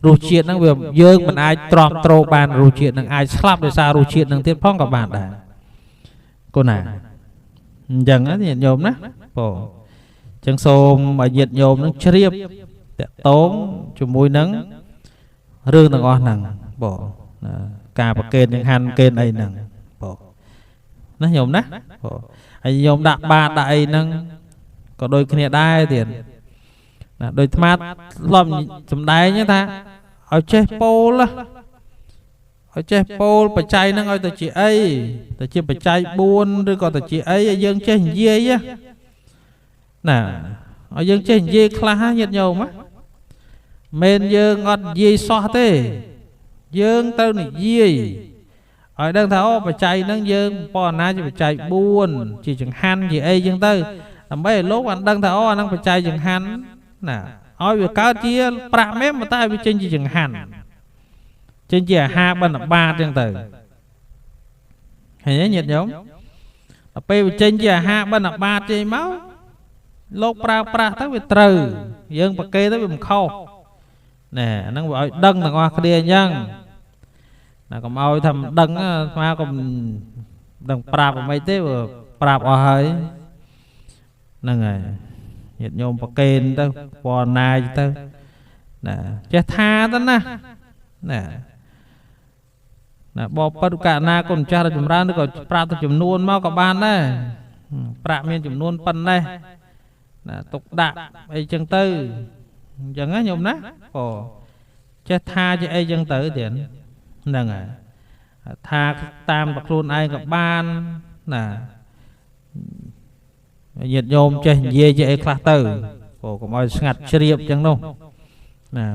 [SPEAKER 1] រសជាតិហ្នឹងវាយើងមិនអាចទ្រាំទ្របានរសជាតិហ្នឹងអាចស្លាប់ដោយសាររសជាតិហ្នឹងទៀតផងក៏បានដែរកូនណាអញ្ចឹងញាតិញោមណាបងអញ្ចឹងសូមឲ្យញាតិញោមហ្នឹងជ្រាបតកតងជាមួយនឹងរឿងទាំងអស់ហ្នឹងបងណាការប្រកេនចង្ហាន់កេនអីហ្នឹងបងណាញោមណាបងហើយញោមដាក់បាតដាក់អីហ្នឹងក៏ដូចគ្នាដែរទៀតណាដោយអាត្មាធ្លាប់សម្ដែងថាឲ្យចេះពោលឲ្យចេះពោលបច្ច័យហ្នឹងឲ្យទៅជាអីទៅជាបច្ច័យ4ឬក៏ទៅជាអីឲ្យយើងចេះនិយាយណាឲ្យយើងចេះនិយាយខ្លះញាតិញោមណាមិនយើងអត់និយាយសោះទេយើងត្រូវនិយាយឲ្យដឹងថាអូបច្ច័យហ្នឹងយើងពណ៌ណាជាបច្ច័យ4ជាចង្ហាន់ជាអីចឹងទៅដើម្បីឲ្យលោកបានដឹងថាអូអាហ្នឹងបច្ច័យចង្ហាន់ណាឲ្យវាកើតជាប្រាក់មែនតែវាចេញជាចង្ហាន់ចេញជាអាហារបិណ្ឌបាតចឹងទៅឃើញទេញាតិញោមដល់ពេលវាចេញជាអាហារបិណ្ឌបាតចេញមកលោកប្រើប្រាស់ទៅវាត្រូវយើងប្រគេទៅវាមិនខុសណែអាហ្នឹងវាឲ្យដឹងទាំងអស់គ្នាអញ្ចឹងណាកុំឲ្យថាមិនដឹងអាត្មាក៏មិនដឹងប្រាប់អ្វីទេប្រាប់អស់ហើយហ្នឹងហើយញាតិញោមប្រគេនទៅពណ៌ណាទៅណាចេះថាទៅណាណាណាបបិទ្ធកណាគុណចាស់ចម្រើនឬក៏ប្រាប់ទៅចំនួនមកក៏បានដែរប្រាក់មានចំនួនប៉ុណ្ណេះណាទុកដាក់អីចឹងទៅអញ្ចឹងណាញោមណាក៏ចេះថាជាអីចឹងទៅទៀតហ្នឹងហើយថាតាមតែខ្លួនឯងក៏បានណាញាតិញោមចេះនិយាយជាអីខ្លះទៅព្រោះកុំឲ្យស្ងាត់ជ្រាបចឹងនោះណា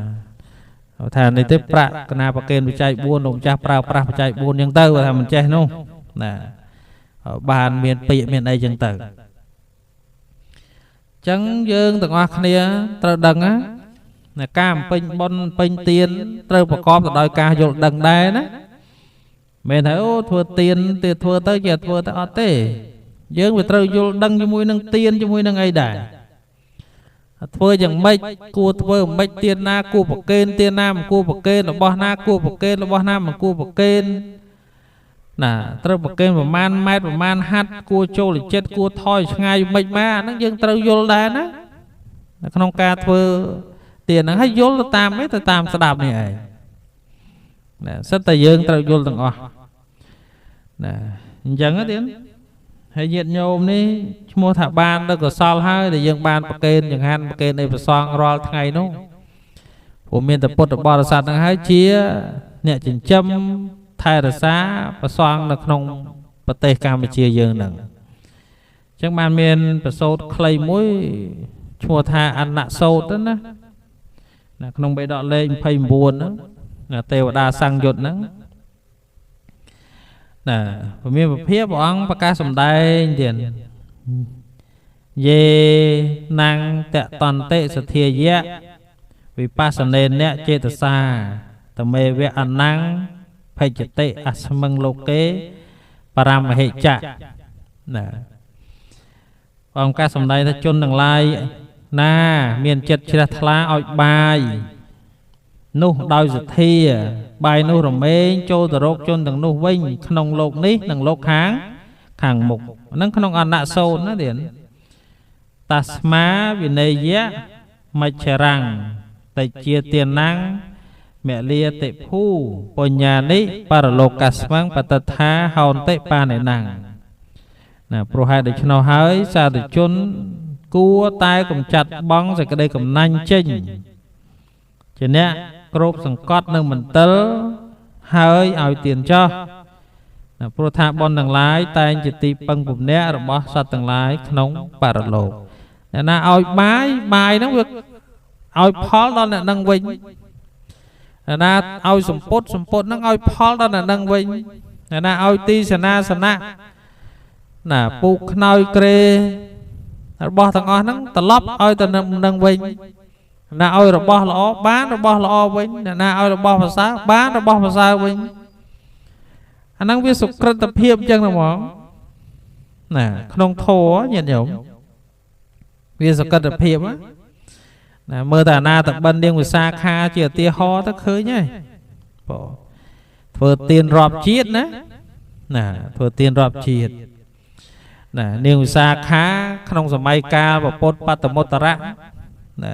[SPEAKER 1] ថានេះទេប្រាក់កណាប្រគេនបច្ច័យ4លោកម្ចាស់ប្រើប្រាស់បច្ច័យ4ចឹងទៅថាមិនចេះនោះណាបានមានពាក្យមានអីចឹងទៅចឹងយើងទាំងអស់គ្នាត្រូវដឹងណាការបំពេញបុណ្យបំពេញទានត្រូវប្រកបទៅដោយការយល់ដឹងដែរណាមិនថាអូធ្វើទានទេធ្វើទៅជាធ្វើទៅអត់ទេយើងវាត្រូវយល់ដឹងជាមួយនឹងទានជាមួយនឹងអីដែរធ្វើយ៉ាងម៉េចគួរធ្វើមិនទានណាគួរប្រគេនទានណាមិនគួរប្រគេនរបស់ណាគួរប្រគេនរបស់ណាមិនគួរប្រគេនណាត្រូវប្រគេនប្រមាណម៉ែត្រប្រមាណហាត់គួរចូលចិត្តគួរថយឆ្ងាយមិនមកអាហ្នឹងយើងត្រូវយល់ដែរណាក្នុងការធ្វើទានហ្នឹងហើយយល់ទៅតាមអីទៅតាមស្ដាប់នេះឯងណាសិតតែយើងត្រូវយល់ទាំងអស់ណាអញ្ចឹងទៀតហើយញាតិញោមនេះឈ្មោះថាបានដល់កុសលហើយដែលយើងបានប្រគេនចង្ហាន់ប្រគេននៃព្រះសង្ឃរាល់ថ្ងៃនោះព្រោះមានតែពុទ្ធបរិស័ទហ្នឹងហើយជាអ្នកចិញ្ចឹមថែរក្សាព្រះសង្ឃនៅក្នុងប្រទេសកម្ពុជាយើងហ្នឹងអញ្ចឹងបានមានប្រសូតខ្លីមួយឈ្មោះថាអនសោតណាណាក្នុងបិដកលេខ29ហ្នឹងណាទេវតាសង្យុត្តហ្នឹងណាពមានពភាព្រះអង្គប្រកាសសម្ដែងទៀតយេណាំងតតន្តិសធាយៈវិបស្សនេនៈចេតសាតមេវៈអនੰ ភេជ្ជតិអស្មិងលោកេបរមហិចៈណាអង្គការសម្ដែងថាជនទាំងឡាយណាមានចិត្តជ្រះថ្លាឲ្យបាយនោះដោយសទ្ធាបាយនោះរមែងចូលទៅរកជនទាំងនោះវិញក្នុងលោកនេះនិងលោកខាងមុខហ្នឹងក្នុងអនសូត្រណាទៀតតាស្មាវិនយៈមច្ឆរាំងតិជាទានំមលាតិភូបញ្ញានិបរលោកស្មੰបតថាហោនតិបានិណੰណាព្រោះហេតុដូច្នោះហើយសាធុជនគួរតែកំចាត់បងសេចក្តីកំណាញ់ចេញជាអ្នកគ្របសង្កត់នឹងមន្ទិលហើយឲ្យទានចោះណាព្រោះថាបុណ្យទាំងឡាយតែងជាទីពឹងពំនាក់របស់សត្វទាំងឡាយក្នុងបរលោកអ្នកណាឲ្យបាយបាយហ្នឹងវាឲ្យផលដល់អ្នកនឹងវិញអ្នកណាឲ្យសម្ពុតសម្ពុតហ្នឹងឲ្យផលដល់អ្នកនឹងវិញអ្នកណាឲ្យទីសេនាសនៈណាពូកខ្នើយក្រេរបស់ទាំងអស់ហ្នឹងត្រឡប់ឲ្យទៅនឹងវិញអ្នកណាឲ្យរបស់ល្អបានរបស់ល្អវិញអ្នកណាឲ្យរបស់ប្រសើរបានរបស់ប្រសើរវិញអាហ្នឹងវាសុក្រិតភាពអញ្ចឹងហ្មងណាក្នុងធម៌ញាតិញោមវាសុក្រិតភាពណាមើលតែអាណាតបិននាងវិសាខាជាឧទាហរណ៍ទៅឃើញហើយបងធ្វើទានរាប់ជាតិណាណាធ្វើទានរាប់ជាតិណានាងវិសាខាក្នុងសម័យកាលពុទ្ធបតមុត្តរៈណា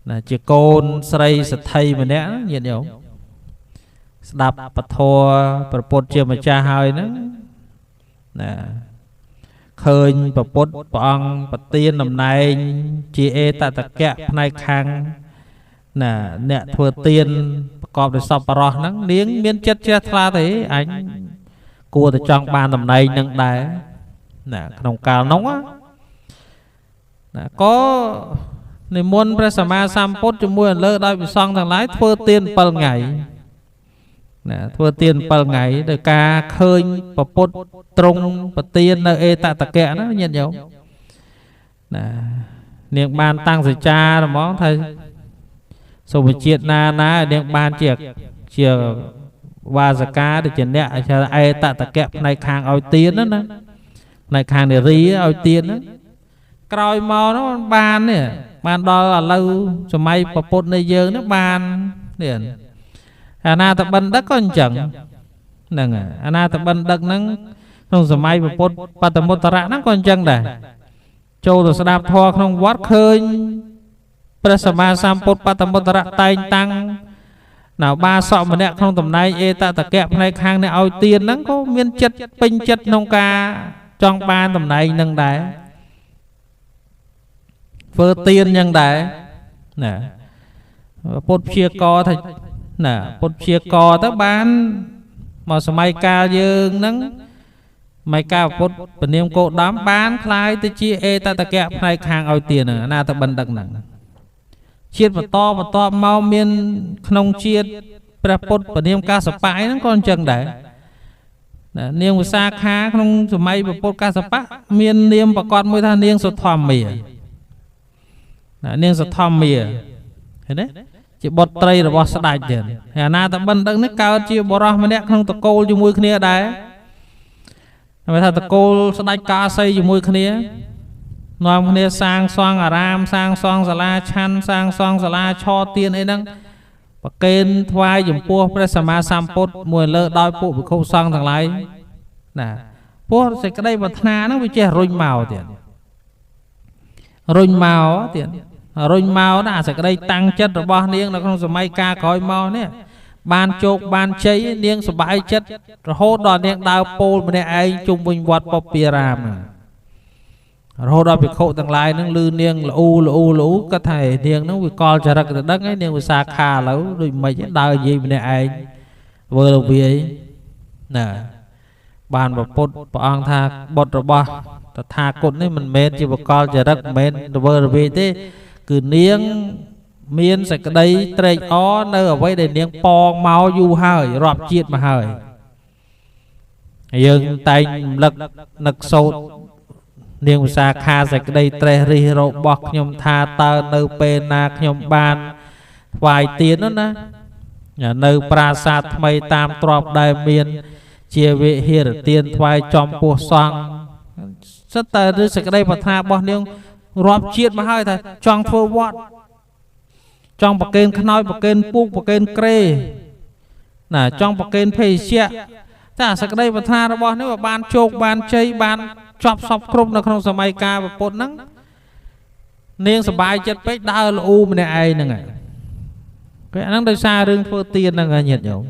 [SPEAKER 1] ណាជាកូនស្រីសទ្ធិម្នាក់ញាតិញោមស្ដាប់ពធព្រះពុទ្ធជាម្ចាស់ហើយហ្នឹងណាឃើញព្រះពុទ្ធព្រះអង្គប្រទានតំណែងជាអេតតកៈផ្នែកខាងណាអ្នកធ្វើទានប្រកបដោយសប្បុរសហ្នឹងនាងមានចិត្តជ្រះថ្លាទេអញគួរតែចង់បានតំណែងនឹងដែរណាក្នុងកាលនោះណាក៏និមន្តព្រះសម្មាសម្ពុទ្ធជាមួយអន្លើដោយព្រះសង្ឃទាំងឡាយធ្វើទាន7ថ្ងៃណាធ្វើទាន7ថ្ងៃដោយការឃើញព្រះពុទ្ធទ្រង់ប្រទាននៅអេតតកៈណាញាតិញោមណានាងបានតាំងសច្ចាហ្មងថាសូមជាតិណាណានាងបានជាវាសកាដូចជាអ្នកអេតតកៈផ្នែកខាងឲ្យទានណាផ្នែកខាងនារីឲ្យទានណាក្រោយមកនោះបាននេះបានដល់ឥឡូវសម័យព្រះពុទ្ធនៃយើងនេះបាននេះអាណាតបណ្ឌិតក៏អញ្ចឹងហ្នឹងអាណាតបណ្ឌិតហ្នឹងក្នុងសម័យព្រះពុទ្ធបតមុត្តរៈហ្នឹងក៏អញ្ចឹងដែរចូលទៅស្ដាប់ធម៌ក្នុងវត្តឃើញព្រះសម្មាសម្ពុទ្ធបតមុត្តរៈតែងតាំងនៅបាសកម្នាក់ក្នុងតំណែងអេតតកៈផ្នែកខាងនេះឲ្យទានហ្នឹងក៏មានចិត្តពេញចិត្តក្នុងការចង់បានតំណែងហ្នឹងដែរធ្វើទានយ៉ាងដែរណាពុទ្ធព្យាករថាណាពុទ្ធព្យាករទៅបានមកសម័យកាលយើងហ្នឹងសម័យកាលពុទ្ធពនាមកោដំបានคล้ายទៅជាអេតតកៈផ្នែកខាងឲ្យទានហ្នឹងណាតបណ្ឌិតហ្នឹងជាតិបន្តបន្តមកមានក្នុងជាតិព្រះពុទ្ធពនាមកាសបៈហ្នឹងក៏អញ្ចឹងដែរណានាងវិសាខាក្នុងសម័យព្រះពុទ្ធកាសបៈមាននាមប្រកបមួយថានាងសុធម្មាណានាងសុធម្មាឃើញទេជាបុត្រីរបស់ស្ដេចទៀតហើយអាណាតបណ្ឌិតនេះកើតជាបុរសម្នាក់ក្នុងតកូលជាមួយគ្នាដែរគេថាតកូលស្ដេចកាសីជាមួយគ្នានាំគ្នាសាងសង់អារាមសាងសង់សាលាឆាន់សាងសង់សាលាឆទានអីហ្នឹងប្រគេនថ្វាយចំពោះព្រះសម្មាសម្ពុទ្ធមួយលើដោយពួកភិក្ខុសង្ឃទាំងឡាយណាព្រោះសេចក្តីប្រាថ្នាហ្នឹងវាចេះរុញមកទៀតរុញមកទៀតរុញមកណាអាសេចក្តីតាំងចិត្តរបស់នាងនៅក្នុងសម័យកាលក្រោយមកនេះបានជោគបានជ័យនាងសប្បាយចិត្តរហូតដល់នាងដើរពោលម្នាក់ឯងជុំវិញវត្តពពារាមរហូតដល់ភិក្ខុទាំងឡាយនឹងលឺនាងល្អូល្អូល្អូគាត់ថានាងនឹងវាកលចរិតទៅដឹងឯនាងវិសាខាឥឡូវដូចមិនដើរនិយាយម្នាក់ឯងវើរវាយណាបានប្រពុតព្រះអង្គថាបុត្ររបស់តថាគតនេះមិនមែនជាបកលចរិតមិនមែនវើរវាយទេគឺនាងមានសេចក្តីត្រេកអរនៅអ្វីដែលនាងប៉ងមកយូរហើយរាប់ជាតិមកហើយយើងតែងរំលឹកនឹកសូត្រនាងវិសាខាសេចក្តីត្រេះរិះរបស់ខ្ញុំថាតើនៅពេលណាខ្ញុំបានថ្វាយទាននោះណា នៅប្រាសាទថ្មីតាមទ្របដែលមានជាវិហារទានថ្វាយចំពោះសង្ឃសិតតែឬសេចក្តីប្រាថ្នារបស់នាងរាប់ជាតិមកហើយថាចង់ធ្វើវត្តចង់ប្រគេនខ្នើយប្រគេនពូកប្រគេនក្រេណាចង់ប្រគេនភេសជ្ជៈតែសេចក្តីប្រាថ្នារបស់នេះបានជោគបានជ័យបានចប់សពគ្រប់នៅក្នុងសម័យកាលពុទ្ធហ្នឹងនាងសប្បាយចិត្តពេកដើរល្អូម្នាក់ឯងហ្នឹងគេអាហ្នឹងដោយសាររឿងធ្វើទានហ្នឹងញាតិញោម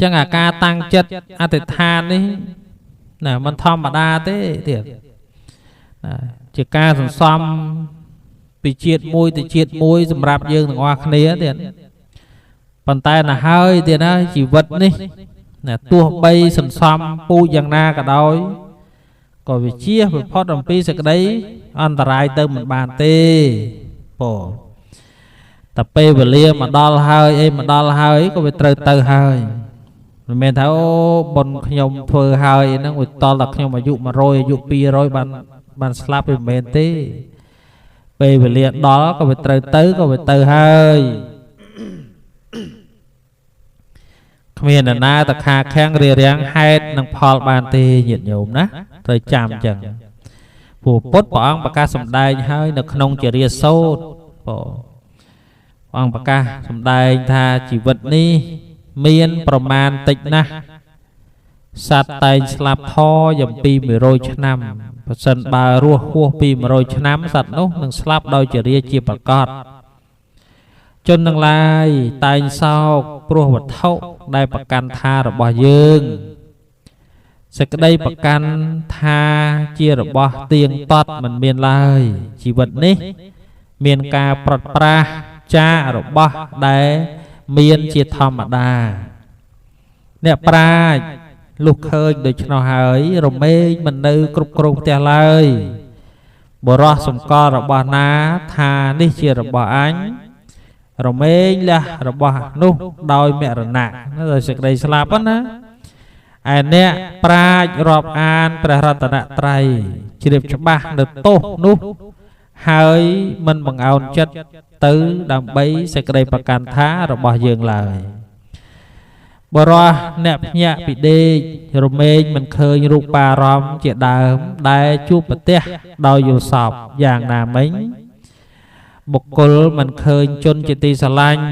[SPEAKER 1] ចឹងអាការតាំងចិត្តអធិដ្ឋាននេះណាមិនធម្មតាទេទៀតណាជាការសន្សំពីជាតិមួយទៅជាតិមួយសម្រាប់យើងទាំងអស់គ្នាទៀតប៉ុន្តែណាហើយទៀតណាជីវិតនេះណាទោះបីសន្សំពូជយ៉ាងណាក៏ដោយក៏វាជៀសវាផុតអំពីសេចក្តីអន្តរាយទៅមិនបានទេពោតែពេលវេលាមកដល់ហើយអីមកដល់ហើយក៏វាត្រូវទៅហើយមិនមែនថាអូបុណ្យខ្ញុំធ្វើហើយហ្នឹងវាតតែខ្ញុំអាយុ100អាយុ200បានស្លាប់វាមិនមែនទេពេលវេលាដល់ក៏វាត្រូវទៅក៏វាទៅហើយគ្មាននរណាតខាខាំងរារាំងហេតុនិងផលបានទេញាតិញោមណាត្រូវចាំចឹងព្រោះពុទ្ធព្រះអង្គប្រកាសសម្ដែងហើយនៅក្នុងជារាសូត្រព្រះអង្គប្រកាសសម្ដែងថាជីវិតនេះមានប្រមាណតិចណាស់សត្វតែងស្លាប់ថយអំពី100ឆ្នាំប្រសិនបើរស់ហួសពី100ឆ្នាំសត្វនោះនឹងស្លាប់ដោយជារាជាប្រកបជនទាំងឡាយតែងសោកព្រោះវត្ថុដែលប្រកាន់ថារបស់យើងសេចក្តីប្រកាន់ថាជារបស់ទៀងទាត់មិនមានឡើយជីវិតនេះមានការប្រត់ប្រាស់ចាករបស់ដែលមានជាធម្មតាអ្នកប្រាជ្ញលុះឃើញដូច្នោះហើយរមែងមិននៅគ្រប់គ្រងផ្ទះឡើយបុរសសម្គាល់របស់ណាថានេះជារបស់អញរមែងលះរបស់នោះដោយមរណៈដោយសេចក្តីស្លាប់ណាឯអ្នកប្រាជ្ញរាប់អានព្រះរតនត្រ័យជ្រាបច្បាស់នៅទោសនោះហើយមិនបង្អោនចិត្តទៅដើម្បីសេចក្តីប្រកាន់ថារបស់យើងឡើយបុរសអ្នកភ្ញាក់ពីដេករមែងមិនឃើញរូបារម្មណ៍ជាដើមដែលជួបប្រទះដោយយល់សពយ៉ាងណាមិញបុគ្គលមិនឃើញជនជាទីស្រឡាញ់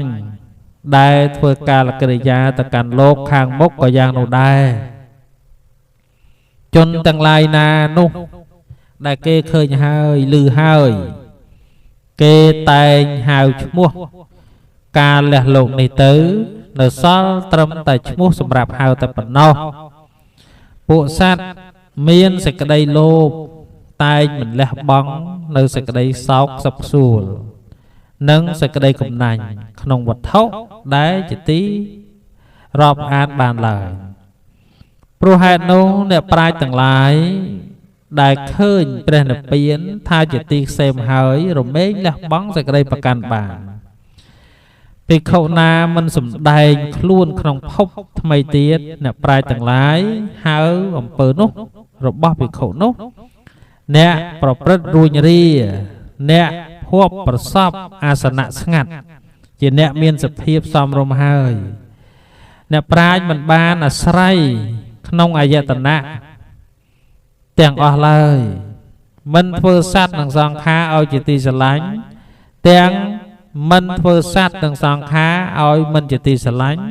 [SPEAKER 1] ដែលធ្វើកាលកិរិយាទៅកាន់លោកខាងមុខក៏យ៉ាងនោះដែរជនទាំងឡាយណានោះដែលគេឃើញហើយឮហើយគេតែងហៅឈ្មោះការលះលោកនេះទៅនៅសល់ត្រឹមតែឈ្មោះសម្រាប់ហៅតែប៉ុណ្ណោះពួកសត្វមានសេចក្តីលោភតែងមិនលះបង់នៅសេចក្តីសោកសឹកសួលនិងសេចក្តីកំណាញ់ក្នុងវត្ថុដែលជាទីរាប់អានបានឡើយព្រោះហេតុនោះអ្នកប្រាជ្ញទាំងឡាយដែលឃើញព្រះនិព្វានថាជាទីក្សេមហើយរមែងលះបង់សេចក្តីប្រកាន់បានភិក្ខុណាមិនសម្ដែងខ្លួនក្នុងភពថ្មីទៀតអ្នកប្រាជ្ញទាំងឡាយហៅអំពើនោះរបស់ភិក្ខុនោះអ្នកប្រព្រឹត្តរួញរាអ្នកភពប្រសពអាសនៈស្ងាត់ជាអ្នកមានសភាពសមរម្យហើយអ្នកប្រាជ្ញមិនបានអាស្រ័យក្នុងអាយតនៈទាំងអស់ឡើយមិនធ្វើសត្វនិងសង្ខារឲ្យជាទីស្រឡាញ់ទាំងមិនធ្វើសត្វនិងសង្ខារឲ្យមិនជាទីស្រឡាញ់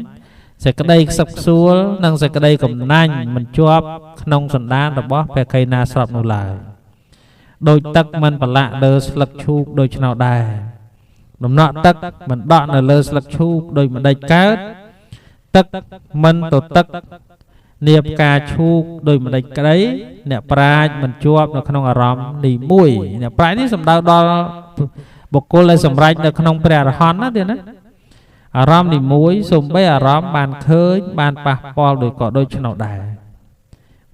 [SPEAKER 1] សេចក្តីខ្សឹបខ្សួលនិងសេចក្តីកំណាញ់មិនជាប់ក្នុងសន្តានរបស់ភក្ខីណាស្របនោះឡើយដោយទឹកមិនប្រឡាក់លើស្លឹកឈូកដូច្នោះដែរដំណក់ទឹកមិនដក់នៅលើស្លឹកឈូកដោយម្ដេចកើតទឹកមិនទៅទឹកនាផ្កាឈូកដោយម្ដេចក្តីអ្នកប្រាជ្ញមិនជាប់នៅក្នុងអារម្មណ៍នេះមួយអ្នកប្រាជ្ញនេះសំដៅដល់បុគ្គលដែលសម្រេចនៅក្នុងព្រះអរហន្តណាទៀតណាអារម្មណ៍នេះមួយសំបីអារម្មណ៍បានឃើញបានប៉ះពាល់ដោយក៏ដូច្នោះដែរ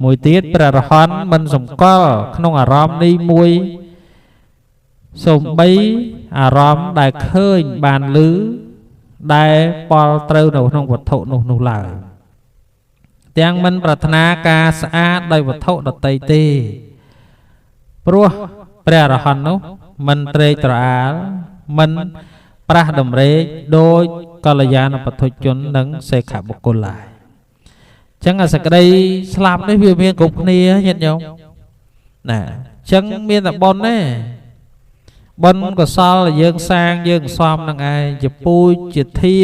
[SPEAKER 1] មួយទៀតព្រះអរហន្តមិនសម្គាល់ក្នុងអារម្មណ៍នេះមួយសំបីអារម្មណ៍ដែលឃើញបានឮដែលប៉លត្រូវនៅក្នុងវត្ថុនោះនោះឡើយទាំងមិនប្រាថ្នាការស្អាតដោយវត្ថុដទៃទេព្រោះព្រះអរហន្តនោះមិនត្រេកត្រអាលមិនប្រាស់តម្រេកដោយ កល្យាណបទុជននិងសេខបុគ្គលឡើយចឹងអាសក្តីស្លាប់នេះវាមានគ្រប់គ្នាញាតិញោមណាចឹងមានតែបុណ្យទេបុណ្យកុសលដែលយើងសាងយើងសំនឹងឯងជាពូជជាធា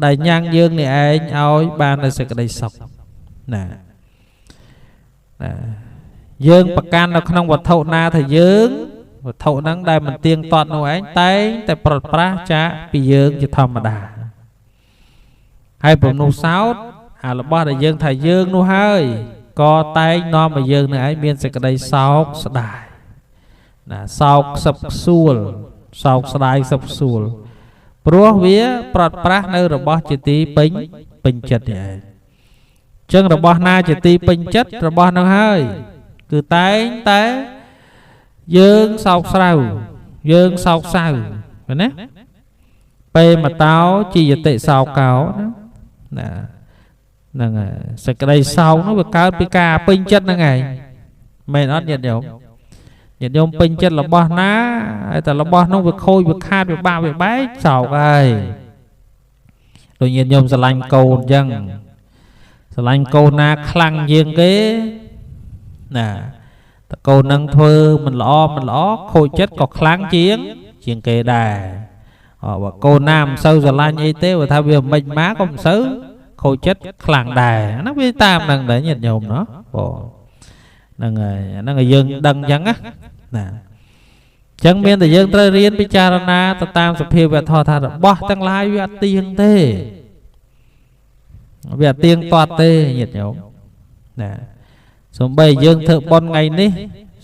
[SPEAKER 1] ដែលញ៉ាំងយើងនេះឯងឲ្យបាននូវសេចក្តីសុខណាណាយើងប្រកាន់នៅក្នុងវត្ថុណាថាយើងវត្ថុហ្នឹងដែលមិនទៀងទាត់នោះឯងតែងតែប្រត់ប្រាស់ចាកពីយើងជាធម្មតាហើយពំនោះសោតអារបស់ដែលយើងថាយើងនោះហើយក៏តែងនាំឲ្យយើងនឹងឯងមានសេចក្តីសោកស្ដាយណាសោកខ្សឹបខ្សួលសោកស្ដាយខ្សឹបខ្សួលព្រោះវាប្រត់ប្រាស់នៅរបស់ជាទីពេញពេញចិត្តនេះឯងចឹងរបស់ណាជាទីពេញចិត្តរបស់នោះហើយគឺតែងតែយើងសោកស្រាវយើងសោកសៅឃើញទេពេលមកតោជាយតិសោកោណាណាហ្នឹងហើយសេចក្តីសោកនោះវាកើតពីការពេញចិត្តហ្នឹងឯងមែនអត់ញាតិញោមញាតិញោមពេញចិត្តរបស់ណាហើយតែរបស់នោះវាខូចវាខាតវាបាក់វាបែកសោកហើយដូចញាតិញោមស្រឡាញ់កូនអញ្ចឹងស្រឡាញ់កូនណាខ្លាំងជាងគេណាតកូននឹងធ្វើមិនល្អមិនល្អខូចចិត្តក៏ខ្លាំងជាងគេដែរបើកូនណាមិនសូវស្រឡាញ់អីទេបើថាវាមិនមកក៏មិនសូវខូចចិត្តខ្លាំងដែរហ្នឹងវាតាមហ្នឹងដែរញាតិញោមណោះបងហ្នឹងហើយហ្នឹងឲ្យយើងដឹងអញ្ចឹងណាណាអញ្ចឹងមានតែយើងត្រូវរៀនពិចារណាទៅតាមសភាវធម៌ថារបស់ទាំងឡាយវាអត់ទៀងទេវាអត់ទៀងទាត់ទេញាតិញោមណាសំបីយើងធ្វើបុណ្យថ្ងៃនេះ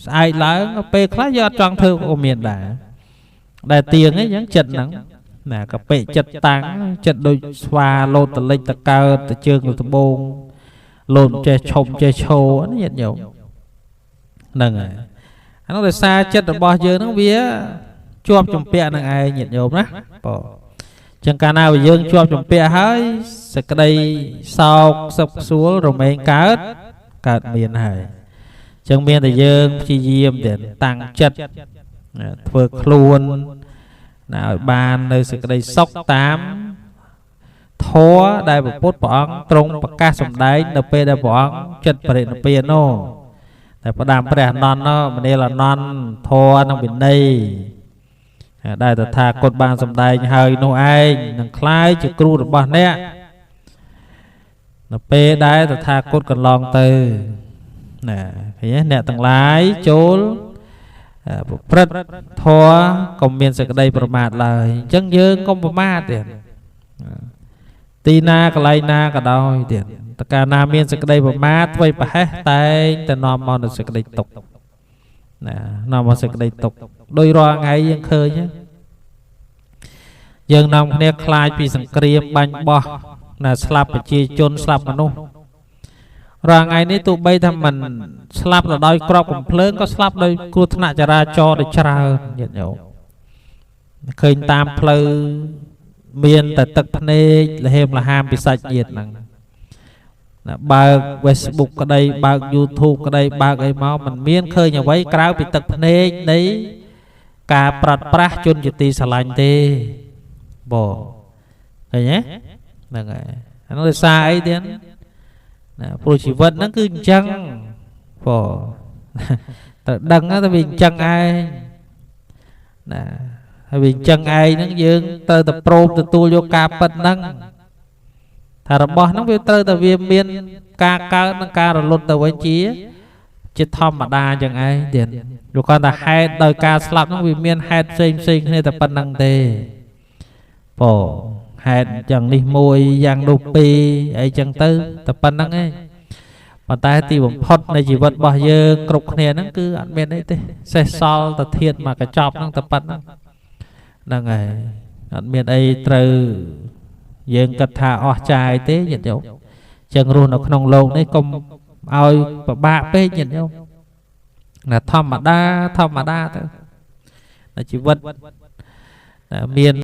[SPEAKER 1] ស្អែកឡើងពេលខ្លះយើងអត់ចង់ធ្វើក៏មានដែរដែលទៀងអីចឹងចិត្តហ្នឹងណាកពិចិត្តតាំងចិត្តដូចស្វាលោតតលិចតកើតទៅជើងទៅត្បូងលោតចេះឈប់ចេះឈោណាញាតិញោមហ្នឹងហើយអានោះដោយសារចិត្តរបស់យើងហ្នឹងវាជាប់ជំពាក់នឹងឯងញាតិញោមណាបងចឹងកាលណាបើយើងជាប់ជំពាក់ហើយសេចក្តីសោកសឹកសួលរមែងកើតមានហើយចឹងមានតែយើងព្យាយាមតែតាំងចិត្តធ្វើខ្លួនណាឲ្យបាននៅសេចក្តីសុខតាមធម៌ដែលព្រះពុទ្ធព្រះអង្គទ្រង់ប្រកាសសម្ដែងនៅពេលដែលព្រះអង្គចិត្តបរិនិព្វាននោះតែផ្ដាំព្រះអនន្តនោះមនាលអនន្តធម៌និងវិន័យដែលតថាគតបានសម្ដែងហើយនោះឯងនឹងក្លាយជាគ្រូរបស់អ្នកនៅពេលដែលតថាគតកន្លងទៅណាឃើញទេអ្នកទាំងឡាយចូលប្រព្រឹត្តធម៌កុំមានសេចក្តីប្រមាទឡើយអញ្ចឹងយើងកុំប្រមាទទៀតទីណាកន្លែងណាក៏ដោយទៀតតើកាលណាមានសេចក្តីប្រមាទធ្វើប្រហែសតែងតែនាំមកនូវសេចក្តីទុក្ខណានាំមកសេចក្តីទុក្ខដោយរាល់ថ្ងៃយើងឃើញយើងនាំគ្នាខ្លាចពីសង្គ្រាមបាញ់បោះណាស្លាប់ប្រជាជនស្លាប់មនុស្សរាល់ថ្ងៃនេះទោះបីថាមិនស្លាប់ទៅដោយក្របកំភ្លើងក៏ស្លាប់ដោយគ្រោះថ្នាក់ចរាចរណ៍ដោយច្រើនញាតិញោមឃើញតាមផ្លូវមានតែទឹកភ្នែកលហេមលហាមពីសាច់ញាតិហ្នឹងណាបើក Facebook ក្តីបើក YouTube ក្តីបើកអីមកមិនមានឃើញអ្វីក្រៅពីទឹកភ្នែកនៃការប្រាត់ប្រាស់ជនជាទីស្រឡាញ់ទេបងឃើញទេហ្នឹងហើយអានោះដោយសារអីទៀតណាព្រោះជីវិតហ្នឹងគឺអញ្ចឹងបងត្រូវដឹងថាវាអញ្ចឹងឯងណាហើយវាអញ្ចឹងឯងហ្នឹងយើងត្រូវតែព្រមទទួលយកការពិតហ្នឹងថារបស់ហ្នឹងវាត្រូវតែវាមានការកើតនិងការរលត់ទៅវិញជាធម្មតាអញ្ចឹងឯងទៀតព្រោះគាត់ថាហេតុដោយការស្លាប់ហ្នឹងវាមានហេតុផ្សេងផ្សេងគ្នាតែប៉ុណ្្នឹងទេបងហេតុយ៉ាងនេះមួយយ៉ាងនោះពីរអីចឹងទៅតែប៉ុណ្្នឹងឯងប៉ុន្តែទីបំផុតនៃជីវិតរបស់យើងគ្រប់គ្នាហ្នឹងគឺអត់មានអីទេសេះសល់តែធាតុមកកញ្ចប់ហ្នឹងតែប៉ុណ្្នឹងហ្នឹងហើយអត់មានអីត្រូវយើងគិតថាអស់ចាយទេញាតិញោមចឹងរស់នៅក្នុងលោកនេះកុំឲ្យពិបាកពេកញាតិញោមណាធម្មតាធម្មតាទៅជីវិតមាន